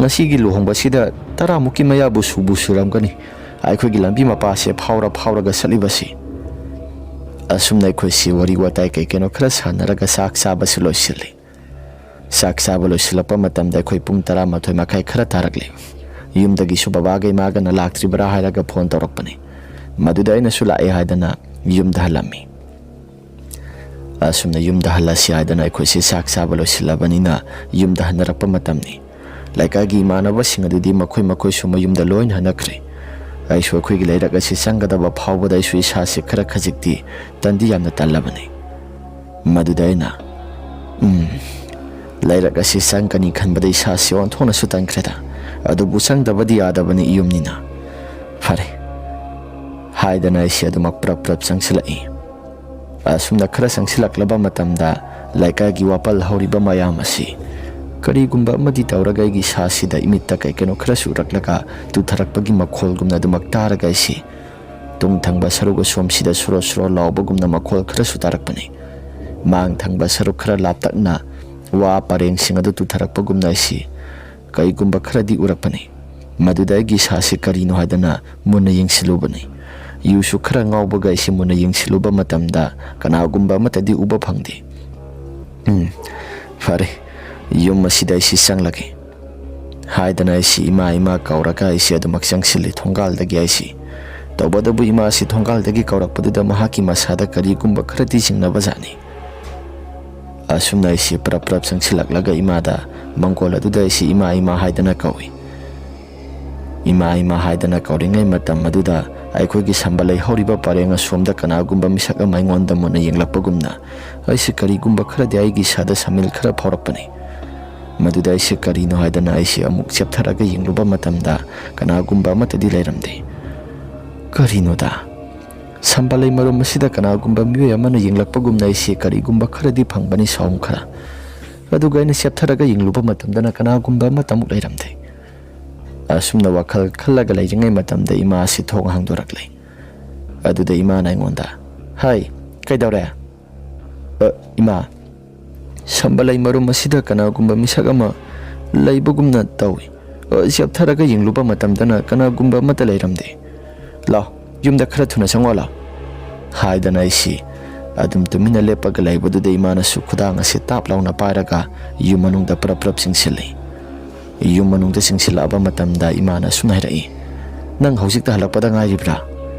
ꯉꯁꯤꯒꯤ ꯂꯨꯍꯣꯡꯕꯁꯤꯗ ꯇꯔꯥꯃꯨꯛꯀꯤ ꯃꯌꯥꯕꯨ ꯁꯨꯕꯨ ꯁꯨꯔꯝꯒꯅꯤ꯫ ꯑꯩꯈꯣꯏꯒꯤ ꯂꯝꯕꯤ ꯃꯄꯥꯁꯦ ꯐꯥꯎꯔ ꯐꯥꯎꯔꯒ ꯆꯠꯂꯤꯕꯁꯤ꯫ ꯑꯁꯨꯝꯅ ꯑꯩꯈꯣꯏꯁꯤ ꯋꯥꯔꯤ ꯋꯥꯇꯥꯏ ꯀꯩ ꯀꯩꯅꯣ ꯈꯔ ꯁꯥꯟꯅꯔꯒ ꯆꯥꯛ ꯆꯥꯕꯁꯨ ꯂꯣꯏꯁꯤꯜꯂꯤ꯫ ꯆꯥꯛ ꯆꯥꯕ ꯂꯣꯏꯁꯤꯜꯂꯛꯄ ꯃꯇꯝꯗ ꯑꯩꯈꯣꯏ ꯄꯨꯡ ꯇꯔꯥꯃꯥꯊꯣꯏ ꯃꯈꯥꯏ ꯈꯔ ꯇꯥꯔꯛꯂꯦ꯫ ꯌꯨꯝꯗꯒꯤꯁꯨ ꯕꯕꯥꯒ ꯏꯃꯥꯒꯅ ꯂꯥꯛꯇ꯭ꯔꯤꯕ꯭ꯔꯥ ꯍꯥꯏꯔꯒ ꯐꯣꯟ ꯇꯧꯔꯛꯄꯅꯤ꯫ ꯃꯗꯨꯗ ꯑꯩꯅꯁꯨ ꯂꯥꯛꯑꯦ ꯍꯥꯏꯗꯅ ꯌꯨꯝꯗ ꯍꯜꯂꯝꯃꯤ꯫ ꯑꯁꯨꯝꯅ ꯌꯨꯝꯗ ꯍꯜꯂꯁꯤ ꯍꯥꯏꯗꯅ ꯑꯩꯈꯣꯏꯁꯤ ꯆꯥꯛ ꯆꯥꯕ ꯂꯣꯏꯁꯤꯜꯂꯕꯅꯤꯅ ꯌꯨꯝꯗ ꯍꯟꯅꯔꯛꯄ ꯃꯇꯝꯅꯤ꯫ ꯂꯩꯀꯥꯏꯒꯤ ꯏꯃꯥꯟꯅꯕꯁꯤꯡ ꯑꯗꯨꯗꯤ ꯃꯈꯣꯏ ꯃꯈꯣꯏꯁꯨ ꯃꯌꯨꯝꯗ ꯂꯣꯏꯅ ꯍꯟꯅꯈ꯭ꯔꯦ꯫ ꯑꯩꯁꯨ ꯑꯩꯈꯣꯏꯒꯤ ꯂꯩꯔꯛ ꯑꯁꯤ ꯆꯪꯒꯗꯕ ꯐꯥꯎꯕꯗ ꯑꯩꯁꯨ ꯏꯁꯥꯁꯦ ꯈꯔ ꯈꯖꯤꯛꯇꯤ ꯇꯟꯗꯤ ꯌꯥꯝꯅ ꯇꯜꯂꯕꯅꯤ꯫ ꯃꯗꯨꯗ ꯑꯩꯅ, "ꯎꯝ, ꯂꯩꯔꯛ ꯑꯁꯤ ꯆꯪꯒꯅꯤ ꯈꯟꯕꯗ ꯏꯁꯥꯁꯤ ꯑꯣꯟꯊꯣꯛꯅꯁꯨ ꯇꯟꯈ꯭ꯔꯦꯗ꯫ ꯑꯗꯨꯕꯨ ꯆꯪꯗꯕꯗꯤ ꯌꯥꯗꯕꯅꯤ, ꯏꯌꯨꯝꯅꯤꯅ꯫ ꯐꯔꯦ," ꯍꯥꯏꯗꯅ ꯑꯩꯁꯤ ꯑꯗꯨꯃꯛ ꯄ꯭ꯔꯞ ꯄ꯭ꯔꯞ ꯆꯪꯁꯤꯜꯂꯛꯏ꯫ ꯑꯁꯨꯝꯅ ꯈꯔ ꯆꯪꯁꯤꯜꯂꯛꯂꯕ ꯃꯇꯝꯗ ꯂꯩꯀꯥꯏꯒꯤ ꯋꯥꯄꯜ ꯍꯧꯔꯤꯕ ꯃꯌꯥꯝ ꯑꯁꯤ ꯀꯔꯤꯒꯨꯝꯕ ꯑꯃꯗꯤ ꯇꯧꯔꯒ ꯑꯩꯒꯤ ꯏꯁꯥꯁꯤꯗ ꯏꯃꯤꯠꯇ ꯀꯩ ꯀꯩꯅꯣ ꯈꯔꯁꯨ ꯎꯔꯛꯂꯒ ꯇꯨꯊꯔꯛꯄꯒꯤ ꯃꯈꯣꯜꯒꯨꯝꯅ ꯑꯗꯨꯃꯛ ꯇꯥꯔꯒ ꯑꯩꯁꯤ ꯇꯨꯡ ꯊꯪꯕ ꯁꯔꯨꯛ ꯑꯁꯣꯝꯁꯤꯗ ꯁꯣꯔꯣ ꯁꯣꯔꯣ ꯂꯥꯎꯕꯒꯨꯝꯅ ꯃꯈꯣꯜ ꯈꯔꯁꯨ ꯇꯥꯔꯛꯄꯅꯤ꯫ ꯃꯥꯡ ꯊꯪꯕ ꯁꯔꯨꯛ ꯈꯔ ꯂꯥꯞꯇꯛꯅ ꯋꯥ ꯄꯔꯦꯡꯁꯤꯡ ꯑꯗꯨ ꯇꯨꯊꯔꯛꯄꯒꯨꯝꯅ ꯑꯩꯁꯤ ꯀꯩꯒꯨꯝꯕ ꯈꯔꯗꯤ ꯎꯔꯛꯄꯅꯤ꯫ ꯃꯗꯨꯗ ꯑꯩꯒꯤ ꯏꯁꯥꯁꯤ ꯀꯔꯤꯅꯣ ꯍꯥꯏꯗꯅ ꯃꯨꯟꯅ ꯌꯦꯡꯁꯤꯜꯂꯨꯕꯅꯤ꯫ ꯌꯨꯁꯨ ꯈꯔ ꯉꯥꯎꯕꯒ ꯑꯩꯁꯤ ꯃꯨꯟꯅ ꯌꯦꯡꯁꯤꯜꯂꯨꯕ ꯃꯇꯝꯗ ꯀꯅꯥꯒꯨꯝꯕ ꯑꯃꯠꯇꯗꯤ ꯎꯕ ꯐꯪꯗꯦ꯫ "ꯎꯝ, ꯐꯔꯦ, ꯌꯨꯝ ꯑꯁꯤꯗ ꯑꯩꯁꯤ ꯆꯪꯂꯒꯦ," ꯍꯥꯏꯗꯅ ꯑꯩꯁꯤ ꯏꯃꯥ, ꯏꯃꯥ ꯀꯧꯔꯒ ꯑꯩꯁꯤ ꯑꯗꯨꯃꯛ ꯆꯪꯁꯤꯜꯂꯤ ꯊꯣꯡꯒꯥꯜꯗꯒꯤ ꯑꯩꯁꯤ꯫ ꯇꯧꯕꯇꯕꯨ ꯏꯃꯥꯁꯤ ꯊꯣꯡꯒꯥꯜꯗꯒꯤ ꯀꯧꯔꯛꯄꯗꯨꯗ ꯃꯍꯥꯛꯀꯤ ꯃꯁꯥꯗ ꯀꯔꯤꯒꯨꯝꯕ ꯈꯔꯗꯤ ꯆꯤꯡꯅꯕꯖꯥꯠꯅꯤ꯫ ꯑꯁꯨꯝꯅ ꯑꯩꯁꯤ ꯄ꯭ꯔꯞ ꯄ꯭ꯔꯞ ꯆꯪꯁꯤꯜꯂꯛꯂꯒ ꯏꯃꯥꯗ, ꯃꯪꯒꯣꯜ ꯑꯗꯨꯗ ꯑꯩꯁꯤ ꯏꯃꯥ, ꯏꯃꯥ ꯍꯥꯏꯗꯅ ꯀꯧꯏ꯫ ꯏꯃꯥ, ꯏꯃꯥ ꯍꯥꯏꯗꯅ ꯀꯧꯔꯤꯉꯩ ꯃꯇꯝ ꯑꯗꯨꯗ ꯑꯩꯈꯣꯏꯒꯤ ꯁꯝꯕꯜ ꯂꯩꯍꯧꯔꯤꯕ ꯄꯔꯦꯡ ꯑꯁꯣꯝꯗ ꯀꯅꯥꯒꯨꯝꯕ ꯃꯤꯁꯛ ꯑꯃ ꯑꯩꯉꯣꯟꯗ ꯃꯨꯟꯅ ꯌꯦꯡꯂꯛꯄꯒꯨꯝꯅ ꯑꯩꯁꯤ ꯀꯔꯤꯒꯨꯝꯕ ꯈꯔꯗꯤ ꯑꯩꯒꯤ ꯏꯁꯥꯗ ꯁꯃꯤꯜ ꯈꯔ ꯐꯥꯎꯔꯛꯄꯅꯤ꯫ ꯃꯗꯨꯗ ꯑꯩꯁꯤ ꯀꯔꯤꯅꯣ ꯍꯥꯏꯗꯅ ꯑꯩꯁꯤ ꯑꯃꯨꯛ ꯆꯦꯞꯊꯔꯒ ꯌꯦꯡꯂꯨꯕ ꯃꯇꯝꯗ ꯀꯅꯥꯒꯨꯝꯕ ꯑꯃꯠꯇꯗꯤ ꯂꯩꯔꯝꯗꯦ꯫ ꯀꯔꯤꯅꯣꯗ? ꯁꯝꯕꯜ ꯂꯩꯃꯔꯣꯝ ꯑꯁꯤꯗ ꯀꯅꯥꯒꯨꯝꯕ ꯃꯤꯑꯣꯏ ꯑꯃꯅ ꯌꯦꯡꯂꯛꯄꯒꯨꯝꯅ ꯑꯩꯁꯤ ꯀꯔꯤꯒꯨꯝꯕ ꯈꯔꯗꯤ ꯐꯪꯕꯅꯤ ꯁꯥꯎꯝ ꯈꯔ꯫ ꯑꯗꯨꯒ ꯑꯩꯅ ꯆꯦꯞꯊꯔꯒ ꯌꯦꯡꯂꯨꯕ ꯃꯇꯝꯗꯅ ꯀꯅꯥꯒꯨꯝꯕ ꯑꯃꯠꯇ ꯑꯃꯨꯛ ꯂꯩꯔꯝꯗꯦ꯫ ꯑꯁꯨꯝꯅ ꯋꯥꯈꯜ ꯈꯜꯂꯒ ꯂꯩꯔꯤꯉꯩ ꯃꯇꯝꯗ ꯏꯃꯥ ꯑꯁꯤ ꯊꯣꯡ ꯍꯥꯡꯗꯣꯔꯛꯂꯦ꯫ ꯑꯗꯨꯗ ꯏꯃꯥꯅ ꯑꯩꯉꯣꯟꯗ, "ꯍꯥꯏ, ꯀꯩꯗꯧꯔꯦ?" "ꯑ, ꯏꯃꯥ, ꯁꯝꯕꯂꯩ ꯃꯔꯨꯝ ꯑꯁꯤꯗ ꯀꯅꯥꯒꯨꯝꯕ ꯃꯤꯁꯛ ꯑꯃ ꯂꯩꯕꯒꯨꯝꯅ ꯇꯧꯏ꯫ ꯑ, ꯆꯦꯞꯊꯔꯒ ꯌꯦꯡꯂꯨꯕ ꯃꯇꯝꯗꯅ ꯀꯅꯥꯒꯨꯝꯕ ꯑꯃꯠꯇ ꯂꯩꯔꯝꯗꯦ꯫ "ꯂꯥꯎ, ꯌꯨꯝꯗ ꯈꯔ ꯊꯨꯅ ꯆꯪꯉꯛꯑꯣ ꯂꯥꯎ" ꯍꯥꯏꯗꯅ ꯑꯩꯁꯤ ꯑꯗꯨꯝ ꯇꯨꯃꯤꯟꯅ ꯂꯦꯞꯄꯒ ꯂꯩꯕꯗꯨꯗ ꯏꯃꯥꯅꯁꯨ ꯈꯨꯗꯥꯡ ꯑꯁꯤ ꯇꯥꯞ ꯂꯥꯎꯅ ꯄꯥꯏꯔꯒ ꯌꯨꯝ ꯃꯅꯨꯡꯗ ꯄ꯭ꯔꯞ ꯄ꯭ꯔꯞ ꯆꯤꯡꯁꯤꯜꯂꯤ꯫ ꯌꯨꯝ ꯃꯅꯨꯡꯗ ꯆꯤꯡꯁꯤꯜꯂꯛꯑꯕ ꯃꯇꯝꯗ ꯏꯃꯥꯅ ꯑꯁꯨꯝꯅ ꯍꯥꯏꯔꯛꯏ, "ꯅꯪ ꯍꯧꯖꯤꯛꯇ ꯍꯜꯂꯛꯄꯗ ꯉꯥꯏꯔꯤꯕ꯭ꯔꯥ?"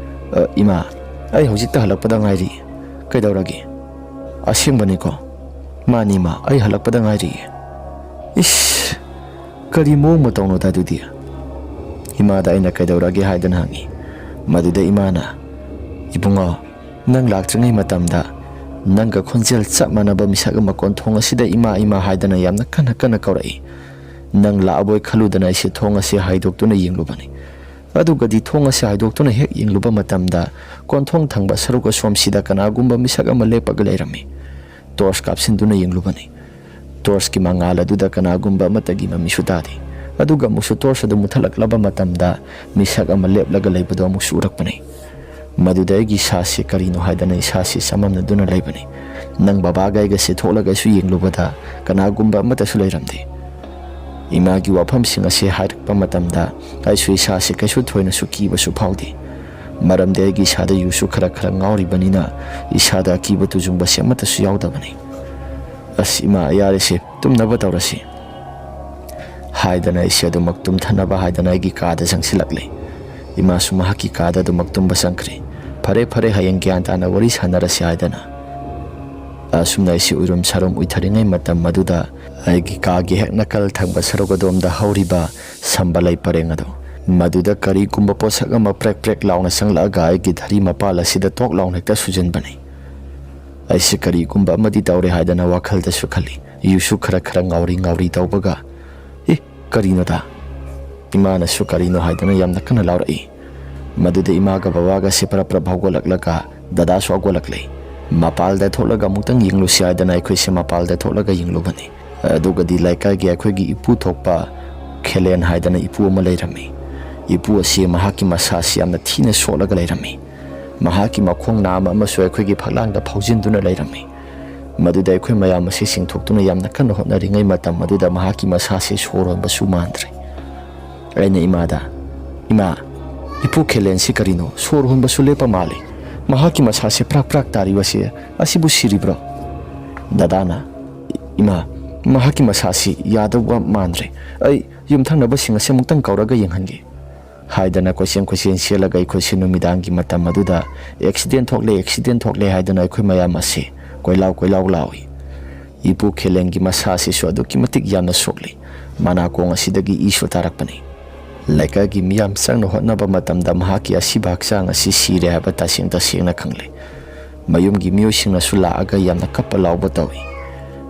"ꯑ, ꯏꯃꯥ, ꯑꯩ ꯍꯧꯖꯤꯛꯇ ꯍꯜꯂꯛꯄꯗ ꯉꯥꯏꯔꯤ꯫ ꯀꯩꯗꯧꯔꯒꯦ?" "ꯑꯁꯦꯡꯕꯅꯤꯀꯣ?" "ꯃꯥꯅꯤ ꯏꯃꯥ, ꯑꯩ ꯍꯜꯂꯛꯄꯗ ꯉꯥꯏꯔꯤꯌꯦ꯫" "ꯏꯁ, ꯀꯔꯤ ꯃꯑꯣꯡ ꯃꯇꯧꯅꯣꯗ ꯑꯗꯨꯗꯤ?" ꯏꯃꯥꯗ ꯑꯩꯅ "ꯀꯩꯗꯧꯔꯒꯦ?" ꯍꯥꯏꯗꯅ ꯍꯪꯉꯤ꯫ ꯃꯗꯨꯗ ꯏꯃꯥꯅ, "ꯏꯕꯨꯡꯉꯣ, ꯅꯪ ꯂꯥꯛꯇ꯭ꯔꯤꯉꯩ ꯃꯇꯝꯗ ꯅꯪꯒ ꯈꯣꯟꯖꯦꯜ ꯆꯞ ꯃꯥꯟꯅꯕ ꯃꯤꯁꯛ ꯑꯃ ꯀꯣꯟꯊꯣꯡ ꯑꯁꯤꯗ ꯏꯃꯥ, ꯏꯃꯥ ꯍꯥꯏꯗꯅ ꯌꯥꯝꯅ ꯀꯟꯅ ꯀꯟꯅ ꯀꯧꯔꯛꯏ꯫ ꯅꯪ ꯂꯥꯛꯑꯕꯣꯏ ꯈꯜꯂꯨꯗꯅ ꯑꯩꯁꯦ ꯊꯣꯡ ꯑꯁꯤ ꯍꯥꯏꯗꯣꯛꯇꯨꯅ ꯌꯦꯡꯂꯨꯕꯅꯤ꯫ ꯑꯗꯨꯒꯗꯤ ꯊꯣꯡ ꯑꯁꯤ ꯍꯥꯏꯗꯣꯛꯇꯨꯅ ꯍꯦꯛ ꯌꯦꯡꯂꯨꯕ ꯃꯇꯝꯗ ꯀꯣꯟꯊꯣꯡ ꯊꯪꯕ ꯁꯔꯨꯛ ꯑꯁꯣꯝꯁꯤꯗ ꯀꯅꯥꯒꯨꯝꯕ ꯃꯤꯁꯛ ꯑꯃ ꯂꯦꯞꯄꯒ ꯂꯩꯔꯝꯃꯤ꯫ ꯇꯣꯔꯆ ꯀꯥꯞꯁꯤꯟꯗꯨꯅ ꯌꯦꯡꯂꯨꯕꯅꯤ꯫ ꯇꯣꯔꯆꯀꯤ ꯃꯉꯥꯜ ꯑꯗꯨꯗ ꯀꯅꯥꯒꯨꯝꯕ ꯑꯃꯠꯇꯒꯤ ꯃꯃꯤꯁꯨ ꯇꯥꯗꯦ꯫ ꯑꯗꯨꯒ ꯑꯃꯨꯛꯁꯨ ꯇꯣꯔꯆ ꯑꯗꯨ ꯃꯨꯊꯠꯂꯛꯂꯕ ꯃꯇꯝꯗ ꯃꯤꯁꯛ ꯑꯃ ꯂꯦꯞꯂꯒ ꯂꯩꯕꯗꯨ ꯑꯃꯨꯛꯁꯨ ꯎꯔꯛꯄꯅꯤ꯫ ꯃꯗꯨꯗ ꯑꯩꯒꯤ ꯏꯁꯥꯁꯤ ꯀꯔꯤꯅꯣ ꯍꯥꯏꯗꯅ ꯏꯁꯥꯁꯤ ꯆꯃꯝꯅꯗꯨꯅ ꯂꯩꯕꯅꯤ꯫ ꯅꯪ ꯕꯕꯥꯒ ꯑꯩꯒꯁꯦ ꯊꯣꯛꯂꯒꯁꯨ ꯌꯦꯡꯂꯨꯕꯗ ꯀꯅꯥꯒꯨꯝꯕ ꯑꯃꯠꯇꯁꯨ ꯂꯩꯔꯝꯗꯦ꯫ ꯏꯃꯥꯒꯤ ꯋꯥꯐꯝꯁꯤꯡ ꯑꯁꯤ ꯍꯥꯏꯔꯛꯄ ꯃꯇꯝꯗ ꯑꯩꯁꯨ ꯏꯁꯥꯁꯤ ꯀꯩꯁꯨ ꯊꯣꯏꯅꯁꯨ ꯀꯤꯕꯁꯨ ꯐꯥꯎꯗꯦ꯫ ꯃꯔꯝꯗꯤ ꯑꯩꯒꯤ ꯏꯁꯥꯗ ꯌꯨꯁꯨ ꯈꯔ ꯈꯔ ꯉꯥꯎꯔꯤꯕꯅꯤꯅ ꯏꯁꯥꯗ ꯑꯀꯤꯕ ꯇꯨꯖꯨꯡꯕꯁꯦ ꯑꯃꯠꯇꯁꯨ ꯌꯥꯎꯗꯕꯅꯤ꯫ "ꯑꯁ ꯏꯃꯥ, ꯌꯥꯔꯦꯁꯦ, ꯇꯨꯝꯅꯕ ꯇꯧꯔꯁꯤ" ꯍꯥꯏꯗꯅ ꯑꯩꯁꯦ ꯑꯗꯨꯃꯛ ꯇꯨꯝꯊꯅꯕ ꯍꯥꯏꯗꯅ ꯑꯩꯒꯤ ꯀꯥꯗ ꯆꯪꯁꯤꯜꯂꯛꯂꯦ꯫ ꯏꯃꯥꯁꯨ ꯃꯍꯥꯛꯀꯤ ꯀꯥꯗ ꯑꯗꯨꯃꯛ ꯇꯨꯝꯕ ꯆꯪꯈ꯭ꯔꯦ꯫ "ꯐꯔꯦ, ꯐꯔꯦ, ꯍꯌꯦꯡ ꯒ꯭ꯌꯥꯟ ꯇꯥꯅ ꯋꯥꯔꯤ ꯁꯥꯟꯅꯔꯁꯤ" ꯍꯥꯏꯗꯅ꯫ ꯑꯁꯨꯝꯅ ꯑꯩꯁꯤ ꯎꯏꯔꯨꯝ ꯁꯥꯔꯨꯝ ꯎꯏꯊꯔꯤꯉꯩ ꯃꯇꯝ ꯑꯗꯨꯗ ꯑꯩꯒꯤ ꯀꯥꯒꯤ ꯍꯦꯛ ꯅꯥꯀꯜ ꯊꯪꯕ ꯁꯔꯨꯛ ꯑꯗꯣꯝꯗ ꯍꯧꯔꯤꯕ ꯁꯝꯕꯂꯩ ꯄꯔꯦꯡ ꯑꯗꯣ, ꯃꯗꯨꯗ ꯀꯔꯤꯒꯨꯝꯕ ꯄꯣꯠꯁꯛ ꯑꯃ ꯄ꯭ꯔꯦꯛ ꯄ꯭ꯔꯦꯛ ꯂꯥꯎꯅ ꯆꯪꯂꯛꯑꯒ ꯑꯩꯒꯤ ꯙꯔꯤ ꯃꯄꯥꯜ ꯑꯁꯤꯗ ꯇꯣꯛ ꯂꯥꯎꯅ ꯍꯦꯛꯇ ꯁꯨꯖꯟꯕꯅꯤ꯫ ꯑꯩꯁꯤ ꯀꯔꯤꯒꯨꯝꯕ ꯑꯃꯗꯤ ꯇꯧꯔꯦ ꯍꯥꯏꯗꯅ ꯋꯥꯈꯜꯗꯁꯨ ꯈꯜꯂꯤ꯫ ꯌꯨꯁꯨ ꯈꯔ ꯈꯔ ꯉꯥꯎꯔꯤ ꯉꯥꯎꯔꯤ ꯇꯧꯕꯒ, "ꯑꯦ, ꯀꯔꯤꯅꯣꯗ?" ꯏꯃꯥꯅꯁꯨ ꯀꯔꯤꯅꯣ ꯍꯥꯏꯗꯅ ꯌꯥꯝꯅ ꯀꯟꯅ ꯂꯥꯎꯔꯛꯏ꯫ ꯃꯗꯨꯗ ꯏꯃꯥꯒ ꯕꯕꯥꯒꯁꯦ ꯄ꯭ꯔꯞ ꯄ꯭ꯔꯞ ꯍꯧꯒꯠꯂꯛꯂꯒ ꯗꯗꯥꯁꯨ ꯍꯧꯒꯠꯂꯛꯂꯦ꯫ "ꯃꯄꯥꯜꯗ ꯊꯣꯛꯂꯒ ꯑꯃꯨꯛꯇꯪ ꯌꯦꯡꯂꯨꯁꯤ" ꯍꯥꯏꯗꯅ ꯑꯩꯈꯣꯏꯁꯦ ꯃꯄꯥꯜꯗ ꯊꯣꯛꯂꯒ ꯌꯦꯡꯂꯨꯕꯅꯤ꯫ ꯑꯗꯨꯒꯗꯤ ꯂꯩꯀꯥꯏꯒꯤ ꯑꯩꯈꯣꯏꯒꯤ ꯏꯄꯨ ꯊꯣꯛꯄ ꯈꯦꯂꯦꯟ ꯍꯥꯏꯗꯅ ꯏꯄꯨ ꯑꯃ ꯂꯩꯔꯝꯃꯤ꯫ ꯏꯄꯨ ꯑꯁꯤ ꯃꯍꯥꯛꯀꯤ ꯃꯁꯥꯁꯤ ꯌꯥꯝꯅ ꯊꯤꯅ ꯁꯣꯠꯂꯒ ꯂꯩꯔꯝꯃꯤ꯫ ꯃꯍꯥꯛꯀꯤ ꯃꯈꯣꯡ ꯅꯥꯝꯃ ꯑꯃꯁꯨ ꯑꯩꯈꯣꯏꯒꯤ ꯐꯛꯂꯥꯡꯗ ꯐꯥꯎꯖꯤꯟꯗꯨꯅ ꯂꯩꯔꯝꯃꯤ꯫ ꯃꯗꯨꯗ ꯑꯩꯈꯣꯏ ꯃꯌꯥꯝ ꯑꯁꯤ ꯆꯤꯡꯊꯣꯛꯇꯨꯅ ꯌꯥꯝꯅ ꯀꯟꯅ ꯍꯣꯠꯅꯔꯤꯉꯩ ꯃꯇꯝ ꯑꯗꯨꯗ ꯃꯍꯥꯛꯀꯤ ꯃꯁꯥꯁꯤ ꯁꯣꯔ ꯍꯣꯟꯕꯁꯨ ꯃꯥꯟꯗ꯭ꯔꯦ꯫ ꯑꯩꯅ ꯏꯃꯥꯗ, "ꯏꯃꯥ, ꯏꯄꯨ ꯈꯦꯂꯦꯟꯁꯤ ꯀꯔꯤꯅꯣ? ꯁꯣꯔ ꯍꯣꯟꯕꯁꯨ ꯂꯦꯞꯄ ꯃꯥꯜꯂꯤ꯫ ꯃꯍꯥꯛꯀꯤ ꯃꯁꯥꯁꯤ ꯄ꯭ꯔꯥꯛ ꯄ꯭ꯔꯥꯛ ꯇꯥꯔꯤꯕꯁꯤ ꯑꯁꯤꯕꯨ ꯁꯤꯔꯤꯕ꯭ꯔꯣ?" ꯗꯗꯥꯅ, "ꯏꯃꯥ, ꯃꯍꯥꯛꯀꯤ ꯃꯁꯥꯁꯤ ꯌꯥꯗꯧꯕ ꯃꯥꯟꯗ꯭ꯔꯦ꯫ ꯑꯩ ꯌꯨꯝꯊꯪꯅꯕꯁꯤꯡ ꯑꯁꯤ ꯑꯃꯨꯛꯇꯪ ꯀꯧꯔꯒ ꯌꯦꯡꯍꯟꯒꯦ" ꯍꯥꯏꯗꯅ ꯀꯣꯏꯆꯦꯟ ꯀꯣꯏꯆꯦꯟ ꯆꯦꯜꯂꯒ ꯑꯩꯈꯣꯏꯁꯦ ꯅꯨꯃꯤꯗꯥꯡꯒꯤ ꯃꯇꯝ ꯑꯗꯨꯗ "ꯑꯦꯛꯁꯤꯗꯦꯟ ꯊꯣꯛꯂꯦ, ꯑꯦꯛꯁꯤꯗꯦꯟ ꯊꯣꯛꯂꯦ" ꯍꯥꯏꯗꯨꯅ ꯑꯩꯈꯣꯏ ꯃꯌꯥꯝ ꯑꯁꯤ ꯀꯣꯏꯂꯥꯎ ꯀꯣꯏꯂꯥꯎ ꯂꯥꯎꯏ꯫ ꯏꯄꯨ ꯈꯦꯂꯦꯟꯒꯤ ꯃꯁꯥ ꯑꯁꯤꯁꯨ ꯑꯗꯨꯛꯀꯤ ꯃꯇꯤꯛ ꯌꯥꯝꯅ ꯁꯣꯛꯂꯤ꯫ ꯃꯅꯥꯀꯣꯡ ꯑꯁꯤꯗꯒꯤ ꯏꯁꯨ ꯇꯥꯔꯛꯄꯅꯤ꯫ ꯂꯩꯀꯥꯏꯒꯤ ꯃꯤꯌꯥꯝ ꯆꯪꯅ ꯍꯣꯠꯅꯕ ꯃꯇꯝꯗ ꯃꯍꯥꯛꯀꯤ ꯑꯁꯤꯕ ꯍꯛꯆꯥꯡ ꯑꯁꯤ ꯁꯤꯔꯦ ꯍꯥꯏꯕ ꯇꯁꯦꯡ ꯇꯁꯦꯡꯅ ꯈꯪꯂꯦ꯫ ꯃꯌꯨꯝꯒꯤ ꯃꯤꯑꯣꯏꯁꯤꯡꯅꯁꯨ ꯂꯥꯛꯑꯒ ꯌꯥꯝꯅ ꯀꯞꯄ ꯂꯥꯎꯕ ꯇꯧꯏ꯫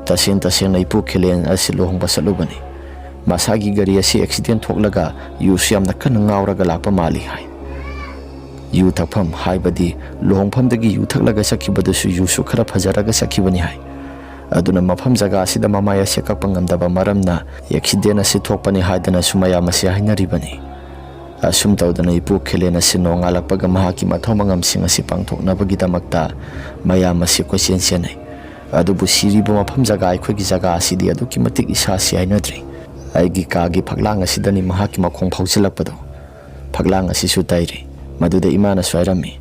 ꯇꯁꯦꯡ ꯇꯁꯦꯡꯅ ꯏꯄꯨ ꯈꯦꯂꯦꯟ ꯑꯁꯤ ꯂꯨꯍꯣꯡꯕ ꯆꯠꯂꯨꯕꯅꯤ꯫ ꯃꯁꯥꯒꯤ ꯒꯥꯔꯤ ꯑꯁꯤ ꯑꯦꯛꯁꯤꯗꯦꯟ ꯊꯣꯛꯂꯒ ꯌꯨꯁꯨ ꯌꯥꯝꯅ ꯀꯟꯅ ꯉꯥꯎꯔꯒ ꯂꯥꯛꯄ ꯃꯥꯜꯂꯤ ꯍꯥꯏ꯫ ꯌꯨ ꯊꯛꯐꯝ, ꯍꯥꯏꯕꯗꯤ ꯂꯨꯍꯣꯡꯐꯝꯗꯒꯤ ꯌꯨ ꯊꯛꯂꯒ ꯆꯠꯈꯤꯕꯗꯨꯁꯨ ꯌꯨꯁꯨ ꯈꯔ ꯐꯖꯔꯒ ꯆꯠꯈꯤꯕꯅꯤ ꯍꯥꯏ꯫ ꯑꯗꯨꯅ ꯃꯐꯝ ꯖꯒꯥ ꯑꯁꯤꯗ ꯃꯃꯥꯏ ꯑꯁꯦ ꯀꯛꯄ ꯉꯝꯗꯕ ꯃꯔꯝꯅ ꯑꯦꯛꯁꯤꯗꯦꯟ ꯑꯁꯤ ꯊꯣꯛꯄꯅꯤ ꯍꯥꯏꯗꯅꯁꯨ ꯃꯌꯥꯝ ꯑꯁꯤ ꯍꯥꯏꯅꯔꯤꯕꯅꯤ꯫ ꯑꯁꯨꯝ ꯇꯧꯗꯅ ꯏꯄꯨ ꯈꯦꯂꯦꯟ ꯑꯁꯤ ꯅꯣꯡꯉꯥꯜꯂꯛꯄꯒ ꯃꯍꯥꯛꯀꯤ ꯃꯊꯧ ꯃꯉꯝꯁꯤꯡ ꯑꯁꯤ ꯄꯥꯡꯊꯣꯛꯅꯕꯒꯤꯗꯃꯛꯇ ꯃꯌꯥꯝ ꯑꯁꯤ ꯀꯣꯏꯆꯦꯟ ꯆꯦꯟꯅꯩ꯫ ꯑꯗꯨꯕꯨ ꯁꯤꯔꯤꯕ ꯃꯐꯝ ꯖꯒꯥ ꯑꯩꯈꯣꯏꯒꯤ ꯖꯒꯥ ꯑꯁꯤꯗꯤ ꯑꯗꯨꯛꯀꯤ ꯃꯇꯤꯛ ꯏꯁꯥꯁꯤ ꯍꯥꯏꯅꯗ꯭ꯔꯤ꯫ ꯑꯩꯒꯤ ꯀꯥꯒꯤ ꯐꯛꯂꯥꯡ ꯑꯁꯤꯗꯅꯤ ꯃꯍꯥꯛꯀꯤ ꯃꯈꯣꯡ ꯐꯥꯎꯖꯤꯜꯂꯛꯄꯗꯣ꯫ ꯐꯛꯂꯥꯡ ꯑꯁꯤꯁꯨ ꯇꯩꯔꯤ꯫ ꯃꯗꯨꯗ ꯏꯃꯥꯅꯁꯨ ꯍꯥꯏꯔꯝꯃꯤ,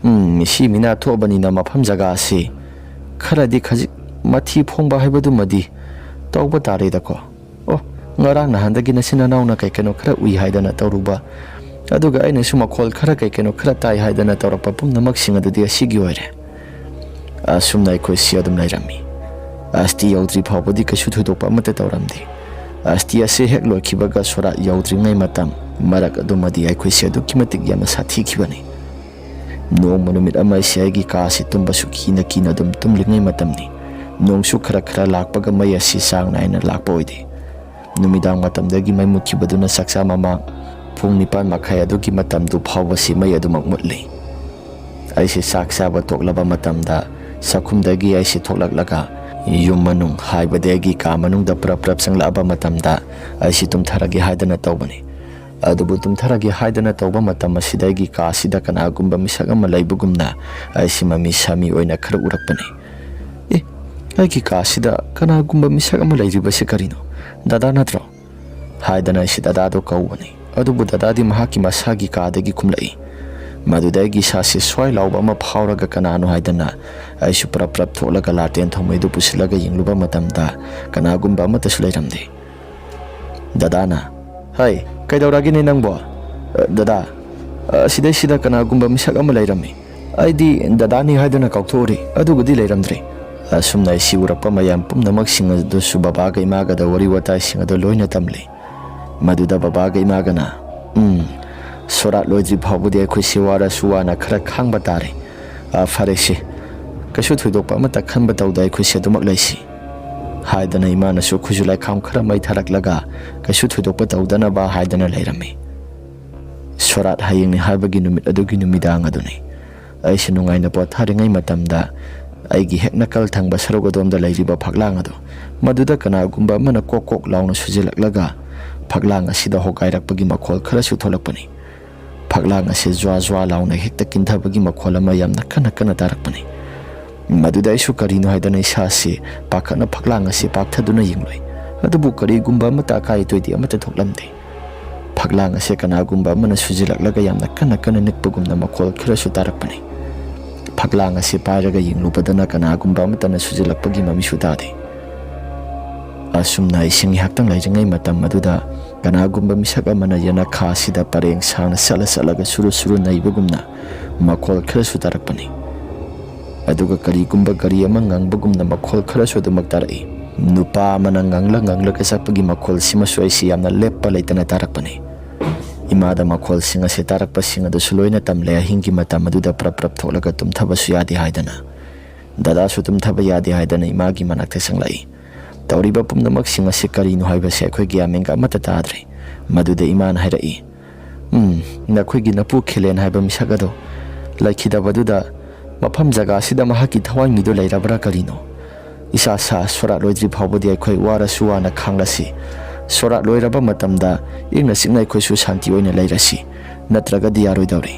"ꯎꯝ, ꯃꯤꯁꯤ ꯃꯤꯅꯥ ꯊꯣꯛꯑꯕꯅꯤꯅ ꯃꯐꯝ ꯖꯒꯥ ꯑꯁꯤ ꯈꯔꯗꯤ ꯈꯖꯤꯛ ꯃꯊꯤ ꯐꯣꯡꯕ ꯍꯥꯏꯕꯗꯨꯃꯗꯤ ꯇꯧꯕ ꯇꯥꯔꯦꯗꯀꯣ꯫ ꯑꯣ, ꯉꯔꯥꯡ ꯅꯍꯥꯟꯗꯒꯤ ꯅꯆꯤꯟ ꯅꯅꯥꯎꯅ ꯀꯩ ꯀꯩꯅꯣ ꯈꯔ ꯎꯏ ꯍꯥꯏꯗꯅ ꯇꯧꯔꯨꯕ, ꯑꯗꯨꯒ ꯑꯩꯅꯁꯨ ꯃꯈꯣꯜ ꯈꯔ ꯀꯩ ꯀꯩꯅꯣ ꯈꯔ ꯇꯥꯏ ꯍꯥꯏꯗꯅ ꯇꯧꯔꯛꯄ ꯄꯨꯝꯅꯃꯛꯁꯤꯡ ꯑꯗꯨꯗꯤ ꯑꯁꯤꯒꯤ ꯑꯣꯏꯔꯦ"꯫ ꯑꯁꯨꯝꯅ ꯑꯩꯈꯣꯏꯁꯤ ꯑꯗꯨꯝ ꯂꯩꯔꯝꯃꯤ꯫ ꯑꯁꯇꯤ ꯌꯧꯗ꯭ꯔꯤ ꯐꯥꯎꯕꯗꯤ ꯀꯩꯁꯨ ꯊꯣꯏꯗꯣꯛꯄ ꯑꯃꯠꯇ ꯇꯧꯔꯝꯗꯦ꯫ ꯑꯁꯇꯤ ꯑꯁꯤ ꯍꯦꯛ ꯂꯣꯏꯈꯤꯕꯒ ꯁꯣꯔꯥꯠ ꯌꯧꯗ꯭ꯔꯤꯉꯩ ꯃꯇꯝ ꯃꯔꯛ ꯑꯗꯨꯃꯗꯤ ꯑꯩꯈꯣꯏꯁꯤ ꯑꯗꯨꯛꯀꯤ ꯃꯇꯤꯛ ꯌꯥꯝꯅ ꯁꯥꯊꯤꯈꯤꯕꯅꯤ꯫ ꯅꯣꯡꯃ ꯅꯨꯃꯤꯠ ꯑꯃ ꯑꯩꯁꯦ ꯑꯩꯒꯤ ꯀꯥ ꯑꯁꯤ ꯇꯨꯝꯕꯁꯨ ꯀꯤꯅ ꯀꯤꯅ ꯑꯗꯨꯝ ꯇꯨꯝꯂꯤꯉꯩ ꯃꯇꯝꯅꯤ꯫ ꯅꯣꯡꯁꯨ ꯈꯔ ꯈꯔ ꯂꯥꯛꯄꯒ ꯃꯩ ꯑꯁꯤ ꯆꯥꯡ ꯅꯥꯏꯅ ꯂꯥꯛꯄ ꯑꯣꯏꯗꯦ꯫ ꯅꯨꯃꯤꯗꯥꯡ ꯃꯇꯝꯗꯒꯤ ꯃꯩ ꯃꯨꯠꯈꯤꯕꯗꯨꯅ ꯆꯥꯛꯆꯥ ꯃꯃꯥꯡ ꯄꯨꯡ ꯅꯤꯄꯥꯟ ꯃꯈꯥꯏ ꯑꯗꯨꯒꯤ ꯃꯇꯝꯗꯨ ꯐꯥꯎꯕꯁꯤ ꯃꯩ ꯑꯗꯨꯃꯛ ꯃꯨꯠꯂꯤ꯫ ꯑꯩꯁꯤ ꯆꯥꯛ ꯆꯥꯕ ꯇꯣꯛꯂꯕ ꯃꯇꯝꯗ ꯆꯥꯛꯈꯨꯝꯗꯒꯤ ꯑꯩꯁꯤ ꯊꯣꯛꯂꯛꯂꯒ ꯌꯨꯝ ꯃꯅꯨꯡ, ꯍꯥꯏꯕꯗꯤ ꯑꯩꯒꯤ ꯀꯥ ꯃꯅꯨꯡꯗ ꯄ꯭ꯔꯞ ꯄ꯭ꯔꯞ ꯆꯪꯂꯛꯑꯕ ꯃꯇꯝꯗ ꯑꯩꯁꯤ ꯇꯨꯝꯊꯔꯒꯦ ꯍꯥꯏꯗꯅ ꯇꯧꯕꯅꯤ꯫ ꯑꯗꯨꯕꯨ ꯇꯨꯝꯊꯔꯒꯦ ꯍꯥꯏꯗꯅ ꯇꯧꯕ ꯃꯇꯝ ꯑꯁꯤꯗ ꯑꯩꯒꯤ ꯀꯥ ꯑꯁꯤꯗ ꯀꯅꯥꯒꯨꯝꯕ ꯃꯤꯁꯛ ꯑꯃ ꯂꯩꯕꯒꯨꯝꯅ ꯑꯩꯁꯤ ꯃꯃꯤ ꯁꯥꯃꯤ ꯑꯣꯏꯅ ꯈꯔ ꯎꯔꯛꯄꯅꯤ꯫ "ꯑꯦ, "ꯑꯩꯒꯤ ꯀꯥꯁꯤꯗ ꯀꯅꯥꯒꯨꯝꯕ ꯃꯤꯁꯛ ꯑꯃ ꯂꯩꯔꯤꯕꯁꯤ ꯀꯔꯤꯅꯣ? ꯗꯗꯥ ꯅꯠꯇ꯭ꯔꯣ?" ꯍꯥꯏꯗꯅ ꯑꯩꯁꯤ ꯗꯗꯥꯗꯣ ꯀꯧꯕꯅꯤ꯫ ꯑꯗꯨꯕꯨ ꯗꯗꯥꯗꯤ ꯃꯍꯥꯛꯀꯤ ꯃꯁꯥꯒꯤ ꯀꯥꯗꯒꯤ ꯀꯨꯝꯂꯛꯏ꯫ ꯃꯗꯨꯗ ꯑꯩꯒꯤ ꯏꯁꯥꯁꯤ ꯁ꯭ꯋꯥꯏ ꯂꯥꯎꯕ ꯑꯃ ꯐꯥꯎꯔꯒ ꯀꯅꯥꯅꯣ ꯍꯥꯏꯗꯅ ꯑꯩꯁꯨ ꯄ꯭ꯔꯞ ꯄ꯭ꯔꯞ ꯊꯣꯛꯂꯒ ꯂꯥꯇꯦꯟ ꯊꯧꯃꯩꯗꯨ ꯄꯨꯁꯤꯜꯂꯒ ꯌꯦꯡꯂꯨꯕ ꯃꯇꯝꯗ ꯀꯅꯥꯒꯨꯝꯕ ꯑꯃꯠꯇꯁꯨ ꯂꯩꯔꯝꯗꯦ꯫ ꯗꯗꯥꯅ, "ꯍꯩ, ꯀꯩꯗꯧꯔꯒꯦꯅꯦ ꯅꯪꯕꯣ?" "ꯑ, ꯗꯗꯥ, ꯑ, ꯑꯁꯤꯗꯩꯁꯤꯗ ꯀꯅꯥꯒꯨꯝꯕ ꯃꯤꯁꯛ ꯑꯃ ꯂꯩꯔꯝꯃꯤ꯫ ꯑꯩꯗꯤ ꯗꯗꯥꯅꯤ ꯍꯥꯏꯗꯨꯅ ꯀꯥꯎꯊꯣꯛꯎꯔꯦ, ꯑꯗꯨꯒꯗꯤ ꯂꯩꯔꯝꯗ꯭ꯔꯦ꯫" ꯑꯁꯨꯝꯅ ꯑꯩꯁꯤ ꯎꯔꯛꯄ ꯃꯌꯥꯝ ꯄꯨꯝꯅꯃꯛꯁꯤꯡ ꯑꯗꯨꯁꯨ ꯕꯕꯥꯒ ꯏꯃꯥꯒꯗ ꯋꯥꯔꯤ ꯋꯥꯇꯥꯏꯁꯤꯡ ꯑꯗꯨ ꯂꯣꯏꯅ ꯇꯝꯂꯤ꯫ ꯃꯗꯨꯗ ꯕꯕꯥꯒ ꯏꯃꯥꯒꯅ, "ꯎꯝ, ꯁꯣꯔꯥꯠ ꯂꯣꯏꯗ꯭ꯔꯤ ꯐꯥꯎꯕꯗꯤ ꯑꯩꯈꯣꯏꯁꯤ ꯋꯥꯔꯁꯨ ꯋꯥꯅ ꯈꯔ ꯈꯥꯡꯕ ꯇꯥꯔꯦ꯫ ꯑ, ꯐꯔꯦꯁꯦ, ꯀꯩꯁꯨ ꯊꯣꯏꯗꯣꯛꯄ ꯑꯃꯠꯇ ꯈꯟꯕ ꯇꯧꯗ ꯑꯩꯈꯣꯏꯁꯤ ꯑꯗꯨꯃꯛ ꯂꯩꯁꯤ," ꯍꯥꯏꯗꯅ ꯏꯃꯥꯅꯁꯨ ꯈꯨꯖꯨ ꯂꯥꯏꯈꯥꯝ ꯈꯔ ꯃꯩ ꯊꯥꯔꯛꯂꯒ, ꯀꯩꯁꯨ ꯊꯣꯏꯗꯣꯛꯄ ꯇꯧꯗꯅꯕ ꯍꯥꯏꯗꯅ ꯂꯩꯔꯝꯃꯤ꯫ ꯁꯣꯔꯥꯠ ꯍꯌꯦꯡꯅꯤ ꯍꯥꯏꯕꯒꯤ ꯅꯨꯃꯤꯠ ꯑꯗꯨꯒꯤ ꯅꯨꯃꯤꯗꯥꯡ ꯑꯗꯨꯅꯤ꯫ ꯑꯩꯁꯨ ꯅꯨꯡꯉꯥꯏꯅ ꯄꯣꯊꯥꯔꯤꯉꯩ ꯃꯇꯝꯗ ꯑꯩꯒꯤ ꯍꯦꯛ ꯅꯥꯀꯜ ꯊꯪꯕ ꯁꯔꯨꯛ ꯑꯗꯣꯝꯗ ꯂꯩꯔꯤꯕ ꯐꯛꯂꯥꯡ ꯑꯗꯨ, ꯃꯗꯨꯗ ꯀꯅꯥꯒꯨꯝꯕ ꯑꯃꯅ ꯀꯣꯛ ꯀꯣꯛ ꯂꯥꯎꯅ ꯁꯨꯖꯤꯜꯂꯛꯂꯒ ꯐꯛꯂꯥꯡ ꯑꯁꯤꯗ ꯍꯣꯒꯥꯏꯔꯛꯄꯒꯤ ꯃꯈꯣꯜ ꯈꯔꯁꯨ ꯊꯣꯛꯂꯛꯄꯅꯤ꯫ ꯐꯛꯂꯥꯡ ꯑꯁꯤ ꯖ꯭ꯋꯥ ꯖ꯭ꯋꯥ ꯂꯥꯎꯅ ꯍꯦꯛꯇ ꯀꯤꯟꯊꯕꯒꯤ ꯃꯈꯣꯜ ꯑꯃ ꯌꯥꯝꯅ ꯀꯟꯅ ꯀꯟꯅ ꯇꯥꯔꯛꯄꯅꯤ꯫ ꯃꯗꯨꯗ ꯑꯩꯁꯨ ꯀꯔꯤꯅꯣ ꯍꯥꯏꯗꯅ ꯏꯁꯥꯁꯤ ꯄꯥꯈꯠꯅ ꯐꯛꯂꯥꯡ ꯑꯁꯤ ꯄꯥꯛꯊꯗꯨꯅ ꯌꯦꯡꯂꯨꯏ꯫ ꯑꯗꯨꯕꯨ ꯀꯔꯤꯒꯨꯝꯕ ꯑꯃꯠꯇ ꯑꯀꯥꯏ ꯑꯇꯣꯏꯗꯤ ꯑꯃꯠꯇ ꯊꯣꯛꯂꯝꯗꯦ꯫ ꯐꯛꯂꯥꯡ ꯑꯁꯤ ꯀꯅꯥꯒꯨꯝꯕ ꯑꯃꯅ ꯁꯨꯖꯤꯜꯂꯛꯂꯒ ꯌꯥꯝꯅ ꯀꯟꯅ ꯀꯟꯅ ꯅꯤꯛꯄꯒꯨꯝꯅ ꯃꯈꯣꯜ ꯈꯔꯁꯨ ꯇꯥꯔꯛꯄꯅꯤ꯫ ꯐꯛꯂꯥꯡ ꯑꯁꯤ ꯄꯥꯏꯔꯒ ꯌꯦꯡꯂꯨꯕꯗꯅ ꯀꯅꯥꯒꯨꯝꯕ ꯑꯃꯠꯇꯅ ꯁꯨꯖꯤꯜꯂꯛꯄꯒꯤ ꯃꯃꯤꯁꯨ ꯇꯥꯗꯦ꯫ ꯑꯁꯨꯝꯅ ꯑꯩꯁꯤ ꯉꯥꯏꯍꯥꯛꯇꯪ ꯂꯩꯔꯤꯉꯩ ꯃꯇꯝ ꯑꯗꯨꯗ ꯀꯅꯥꯒꯨꯝꯕ ꯃꯤꯁꯛ ꯑꯃꯅ ꯌꯦꯅꯈꯥ ꯑꯁꯤꯗ ꯄꯔꯦꯡ ꯁꯥꯡꯅ ꯆꯠꯂ ꯆꯠꯂꯒ ꯁꯨꯔꯨ ꯁꯨꯔꯨ ꯅꯩꯕꯒꯨꯝꯅ ꯃꯈꯣꯜ ꯈꯔꯁꯨ ꯇꯥꯔꯛꯄꯅꯤ꯫ ꯑꯗꯨꯒ ꯀꯔꯤꯒꯨꯝꯕ ꯒꯥꯔꯤ ꯑꯃ ꯉꯪꯕꯒꯨꯝꯅ ꯃꯈꯣꯜ ꯈꯔꯁꯨ ꯑꯗꯨꯃꯛ ꯇꯥꯔꯛꯏ꯫ ꯅꯨꯄꯥ ꯑꯃꯅ ꯉꯪꯂ ꯉꯪꯂꯒ ꯆꯠꯄꯒꯤ ꯃꯈꯣꯜꯁꯤꯃꯁꯨ ꯑꯩꯁꯤ ꯌꯥꯝꯅ ꯂꯦꯞꯄ ꯂꯩꯇꯅ ꯇꯥꯔꯛꯄꯅꯤ꯫ ꯏꯃꯥꯗ ꯃꯈꯣꯜꯁꯤꯡ ꯑꯁꯤ ꯇꯥꯔꯛꯄꯁꯤꯡ ꯑꯗꯨꯁꯨ ꯂꯣꯏꯅ ꯇꯝꯂꯦ꯫ ꯑꯍꯤꯡꯒꯤ ꯃꯇꯝ ꯑꯗꯨꯗ ꯄ꯭ꯔꯞ ꯄ꯭ꯔꯞ ꯊꯣꯛꯂꯒ ꯇꯨꯝꯊꯕꯁꯨ ꯌꯥꯗꯦ ꯍꯥꯏꯗꯅ, ꯗꯗꯥꯁꯨ ꯇꯨꯝꯊꯕ ꯌꯥꯗꯦ ꯍꯥꯏꯗꯅ ꯏꯃꯥꯒꯤ ꯃꯅꯥꯛꯇ ꯆꯪꯂꯛꯏ꯫ ꯇꯧꯔꯤꯕ ꯄꯨꯝꯅꯃꯛꯁꯤꯡ ꯑꯁꯤ ꯀꯔꯤꯅꯣ ꯍꯥꯏꯕꯁꯤ ꯑꯩꯈꯣꯏ ꯒ꯭ꯌꯥꯟ ꯃꯦꯟꯒ ꯑꯃꯠꯇ ꯇꯥꯗ꯭ꯔꯦ꯫ ꯃꯗꯨꯗ ꯏꯃꯥꯅ ꯍꯥꯏꯔꯛꯏ, "ꯎꯝ, ꯅꯈꯣꯏꯒꯤ ꯅꯄꯨ ꯈꯦꯂꯦꯟ ꯍꯥꯏꯕ ꯃꯤꯁꯛ ꯑꯗꯣ ꯂꯩꯈꯤꯗꯕꯗꯨꯗ ꯃꯐꯝ ꯖꯒꯥꯁꯤꯗ ꯃꯍꯥꯛꯀꯤ ꯊꯋꯥꯏꯃꯤꯗꯨ ꯂꯩꯔꯕ꯭ꯔꯥ ꯀꯔꯤꯅꯣ? ꯏꯁꯥ ꯁꯥ ꯁꯣꯔꯥꯠ ꯂꯣꯏꯗ꯭ꯔꯤ ꯐꯥꯎꯕꯗꯤ ꯑꯩꯈꯣꯏ ꯋꯥꯔꯁꯨ ꯋꯥꯅ ꯈꯥꯡꯂꯁꯤ꯫ ꯁꯣꯔꯥꯠ ꯂꯣꯏꯔꯕ ꯃꯇꯝꯗ ꯏꯪꯅ ꯆꯤꯛꯅ ꯑꯩꯈꯣꯏꯁꯨ ꯁꯥꯟꯇꯤ ꯑꯣꯏꯅ ꯂꯩꯔꯁꯤ, ꯅꯠꯇ꯭ꯔꯒꯗꯤ ꯌꯥꯔꯣꯏꯗꯧꯔꯤ"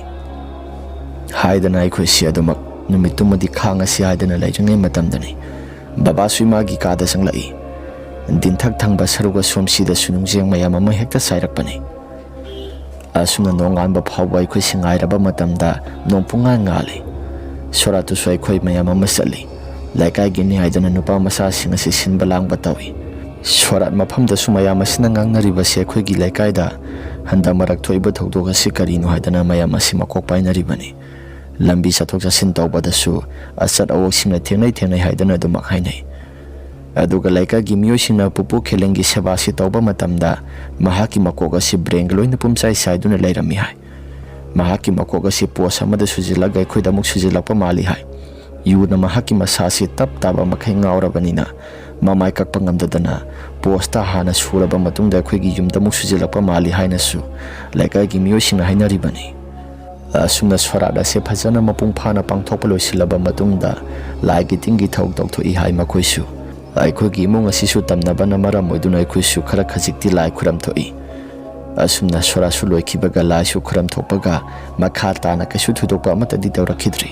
ꯍꯥꯏꯗꯅ ꯑꯩꯈꯣꯏꯁꯤ ꯑꯗꯨꯃꯛ ꯅꯨꯃꯤꯠꯇꯨꯃꯗꯤ ꯈꯥꯡꯉꯁꯤ ꯍꯥꯏꯗꯅ ꯂꯩꯔꯤꯉꯩ ꯃꯇꯝꯗꯅꯤ꯫ ꯕꯕꯥꯁꯨ ꯏꯃꯥꯒꯤ ꯀꯥꯗ ꯆꯪꯂꯛꯏ꯫ ꯗꯤꯟꯊꯛ ꯊꯪꯕ ꯁꯔꯨꯛ ꯑꯁꯣꯝꯁꯤꯗꯁꯨ ꯅꯨꯡꯖꯦꯡ ꯃꯌꯥꯝ ꯑꯃ ꯍꯦꯛꯇ ꯆꯥꯏꯔꯛꯄꯅꯤ꯫ ꯑꯁꯨꯝꯅ ꯅꯣꯡꯉꯥꯟꯕ ꯐꯥꯎꯕ ꯑꯩꯈꯣꯏꯁꯤ ꯉꯥꯏꯔꯕ ꯃꯇꯝꯗ ꯅꯣꯡ ꯄꯨꯡꯉꯥꯟ ꯉꯥꯜꯂꯤ꯫ ꯁꯣꯔꯥꯠꯇꯨꯁꯨ ꯑꯩꯈꯣꯏ ꯃꯌꯥꯝ ꯑꯃ ꯆꯠꯂꯤ꯫ ꯂꯩꯀꯥꯏꯒꯤꯅꯤ ꯍꯥꯏꯗꯨꯅ ꯅꯨꯄꯥ ꯃꯆꯥꯁꯤꯡ ꯑꯁꯤ ꯁꯤꯟꯕ ꯂꯥꯡꯕ ꯇꯧꯏ꯫ ꯁꯣꯔꯥꯠ ꯃꯐꯝꯗꯁꯨ ꯃꯌꯥꯝ ꯑꯁꯤꯅ ꯉꯥꯡꯅꯔꯤꯕꯁꯤ ꯑꯩꯈꯣꯏꯒꯤ ꯂꯩꯀꯥꯏꯗ ꯍꯟꯗꯛ ꯃꯔꯛ ꯊꯣꯛꯏꯕ ꯊꯧꯗꯣꯛ ꯑꯁꯤ ꯀꯔꯤꯅꯣ ꯍꯥꯏꯗꯅ ꯃꯌꯥꯝ ꯑꯁꯤ ꯃꯀꯣꯛ ꯄꯥꯏꯅꯔꯤꯕꯅꯤ꯫ ꯂꯝꯕꯤ ꯆꯠꯊꯣꯛ ꯆꯠꯁꯤꯟ ꯇꯧꯕꯗꯁꯨ ꯑꯆꯠ ꯑꯋꯣꯛꯁꯤꯡꯅ ꯊꯦꯡꯅꯩ ꯊꯦꯡꯅꯩ ꯍꯥꯏꯗꯨꯅ ꯑꯗꯨꯃꯛ ꯍꯥꯏꯅꯩ꯫ ꯑꯗꯨꯒ ꯂꯩꯀꯥꯏꯒꯤ ꯃꯤꯑꯣꯏꯁꯤꯡꯅ ꯄꯨꯄꯨ ꯈꯦꯂꯦꯟꯒꯤ ꯁꯦꯕꯥꯁꯤ ꯇꯧꯕ ꯃꯇꯝꯗ ꯃꯍꯥꯛꯀꯤ ꯃꯀꯣꯛ ꯑꯁꯤ ꯕ꯭ꯔꯦꯟꯒ ꯂꯣꯏꯅ ꯄꯨꯝꯆꯥꯏ ꯆꯥꯏꯗꯨꯅ ꯂꯩꯔꯝꯃꯤ ꯍꯥꯏ꯫ ꯃꯍꯥꯛꯀꯤ ꯃꯀꯣꯛ ꯑꯁꯤ ꯄꯣꯁ ꯑꯃꯗ ꯁꯨꯖꯤꯜꯂꯒ ꯑꯩꯈꯣꯏꯗ ꯑꯃꯨꯛ ꯁꯨꯖꯤꯜꯂꯛꯄ ꯃꯥꯜꯂꯤ ꯍꯥꯏ꯫ ꯌꯨꯅ ꯃꯍꯥꯛꯀꯤ ꯃꯁꯥꯁꯤ ꯇꯞ ꯇꯥꯕ ꯃꯈꯩ ꯉꯥꯎꯔꯕꯅꯤꯅ ꯃꯃꯥꯏ ꯀꯛꯄ ꯉꯝꯗꯗꯅ ꯄꯣꯁꯇ ꯍꯥꯟꯅ ꯁꯨꯔꯕ ꯃꯇꯨꯡꯗ ꯑꯩꯈꯣꯏꯒꯤ ꯌꯨꯝꯗ ꯑꯃꯨꯛ ꯁꯨꯖꯤꯜꯂꯛꯄ ꯃꯥꯜꯂꯤ ꯍꯥꯏꯅꯁꯨ ꯂꯩꯀꯥꯏꯒꯤ ꯃꯤꯑꯣꯏꯁꯤꯡꯅ ꯍꯥꯏꯅꯔꯤꯕꯅꯤ꯫ ꯑꯁꯨꯝꯅ ꯁꯣꯔꯥꯠ ꯑꯁꯤ ꯐꯖꯅ ꯃꯄꯨꯡ ꯐꯥꯅ ꯄꯥꯡꯊꯣꯛꯄ ꯂꯣꯏꯁꯤꯜꯂꯕ ꯃꯇꯨꯡꯗ ꯂꯥꯏꯒꯤ ꯇꯤꯟꯒꯤ ꯊꯧ ꯇꯧꯊꯣꯛꯏ ꯍꯥꯏ ꯃꯈꯣꯏꯁꯨ꯫ ꯑꯩꯈꯣꯏꯒꯤ ꯏꯃꯨꯡ ꯑꯁꯤꯁꯨ ꯇꯝꯅꯕꯅ ꯃꯔꯝ ꯑꯣꯏꯗꯨꯅ ꯑꯩꯈꯣꯏꯁꯨ ꯈꯔ ꯈꯖꯤꯛꯇꯤ ꯂꯥꯏ ꯈꯨꯔꯝ ꯊꯣꯛꯏ꯫ ꯑꯁꯨꯝꯅ ꯁꯣꯔꯥꯠꯁꯨ ꯂꯣꯏꯈꯤꯕꯒ ꯂꯥꯏꯁꯨ ꯈꯨꯔꯝ ꯊꯣꯛꯄꯒ ꯃꯈꯥ ꯇꯥꯅ ꯀꯩꯁꯨ ꯊꯣꯏꯗꯣꯛꯄ ꯑꯃꯠꯇꯗꯤ ꯇꯧꯔꯛꯈꯤꯗ꯭ꯔꯤ꯫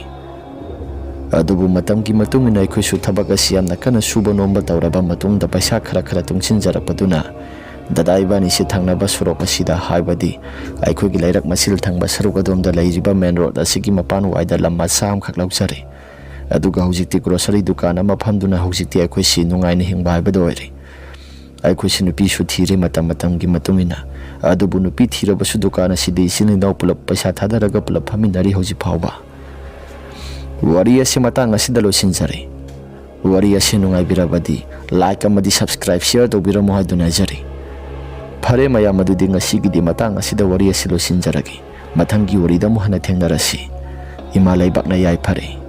ꯑꯗꯨꯕꯨ ꯃꯇꯝꯒꯤ ꯃꯇꯨꯡ ꯏꯟꯅ ꯑꯩꯈꯣꯏꯁꯨ ꯊꯕꯛ ꯑꯁꯤ ꯌꯥꯝꯅ ꯀꯟꯅ ꯁꯨꯕ ꯅꯣꯝꯕ ꯇꯧꯔꯕ ꯃꯇꯨꯡꯗ ꯄꯩꯁꯥ ꯈꯔ ꯈꯔ ꯇꯨꯡꯁꯤꯟꯖꯔꯛꯄꯗꯨꯅ ꯗꯗꯥ ꯏꯕꯥꯅꯤꯁꯤ ꯊꯪꯅꯕ ꯁꯣꯔꯣꯛ ꯑꯁꯤꯗ, ꯍꯥꯏꯕꯗꯤ ꯑꯩꯈꯣꯏꯒꯤ ꯂꯩꯔꯛ ꯃꯁꯤꯜ ꯊꯪꯕ ꯁꯔꯨꯛ ꯑꯗꯣꯝꯗ ꯂꯩꯔꯤꯕ ꯃꯦꯟ ꯔꯣꯗ ꯑꯁꯤꯒꯤ ꯃꯄꯥꯟ ꯋꯥꯏꯗ ꯂꯝ ꯃꯆꯥ ꯑꯃꯈꯛ ꯂꯧꯖꯔꯦ꯫ ꯑꯗꯨꯒ ꯍꯧꯖꯤꯛꯇꯤ ꯒ꯭ꯔꯣꯁꯔꯤ ꯗꯨꯀꯥꯟ ꯑꯃ ꯐꯝꯗꯨꯅ ꯍꯧꯖꯤꯛꯇꯤ ꯑꯩꯈꯣꯏꯁꯤ ꯅꯨꯡꯉꯥꯏꯅ ꯍꯤꯡꯕ ꯍꯥꯏꯕꯗꯨ ꯑꯣꯏꯔꯦ꯫ ꯑꯩꯈꯣꯏꯁꯤ ꯅꯨꯄꯤꯁꯨ ꯊꯤꯔꯦ ꯃꯇꯝ ꯃꯇꯝꯒꯤ ꯃꯇꯨꯡ ꯏꯟꯅ꯫ ꯑꯗꯨꯕꯨ ꯅꯨꯄꯤ ꯊꯤꯔꯕꯁꯨ ꯗꯨꯀꯥꯟ ꯑꯁꯤꯗꯤ ꯏꯆꯤꯜ ꯏꯅꯥꯎ ꯄꯨꯂꯞ ꯄꯩꯁꯥ ꯊꯥꯗꯔꯒ ꯄꯨꯂꯞ ꯐꯝꯃꯤꯟꯅꯔꯤ ꯍꯧꯖꯤꯛ ꯐꯥꯎꯕ꯫ ꯋꯥꯔꯤ ꯑꯁꯤ ꯃꯇꯥꯡ ꯑꯁꯤꯗ ꯂꯣꯏꯁꯤꯟꯖꯔꯦ꯫ ꯋꯥꯔꯤ ꯑꯁꯤ ꯅꯨꯡꯉꯥꯏꯕꯤꯔꯕꯗꯤ like ꯑꯃꯗꯤ subscribe, share ꯇꯧꯕꯤꯔꯝꯃꯨ ꯍꯥꯏꯗꯨꯅ ꯍꯥꯏꯖꯔꯤ꯫ ꯐꯔꯦ ꯃꯌꯥꯝ, ꯑꯗꯨꯗꯤ ꯉꯁꯤꯒꯤꯗꯤ ꯃꯇꯥꯡ ꯑꯁꯤꯗ ꯋꯥꯔꯤ ꯑꯁꯤ ꯂꯣꯏꯁꯤꯟꯖꯔꯒꯦ꯫ ꯃꯊꯪꯒꯤ ꯋꯥꯔꯤꯗ ꯑꯃꯨꯛ ꯍꯟꯅ ꯊꯦꯡꯅꯔꯁꯤ꯫ ꯏꯃꯥ ꯂꯩꯕꯥꯛꯅ ꯌꯥꯏꯐꯔꯦ꯫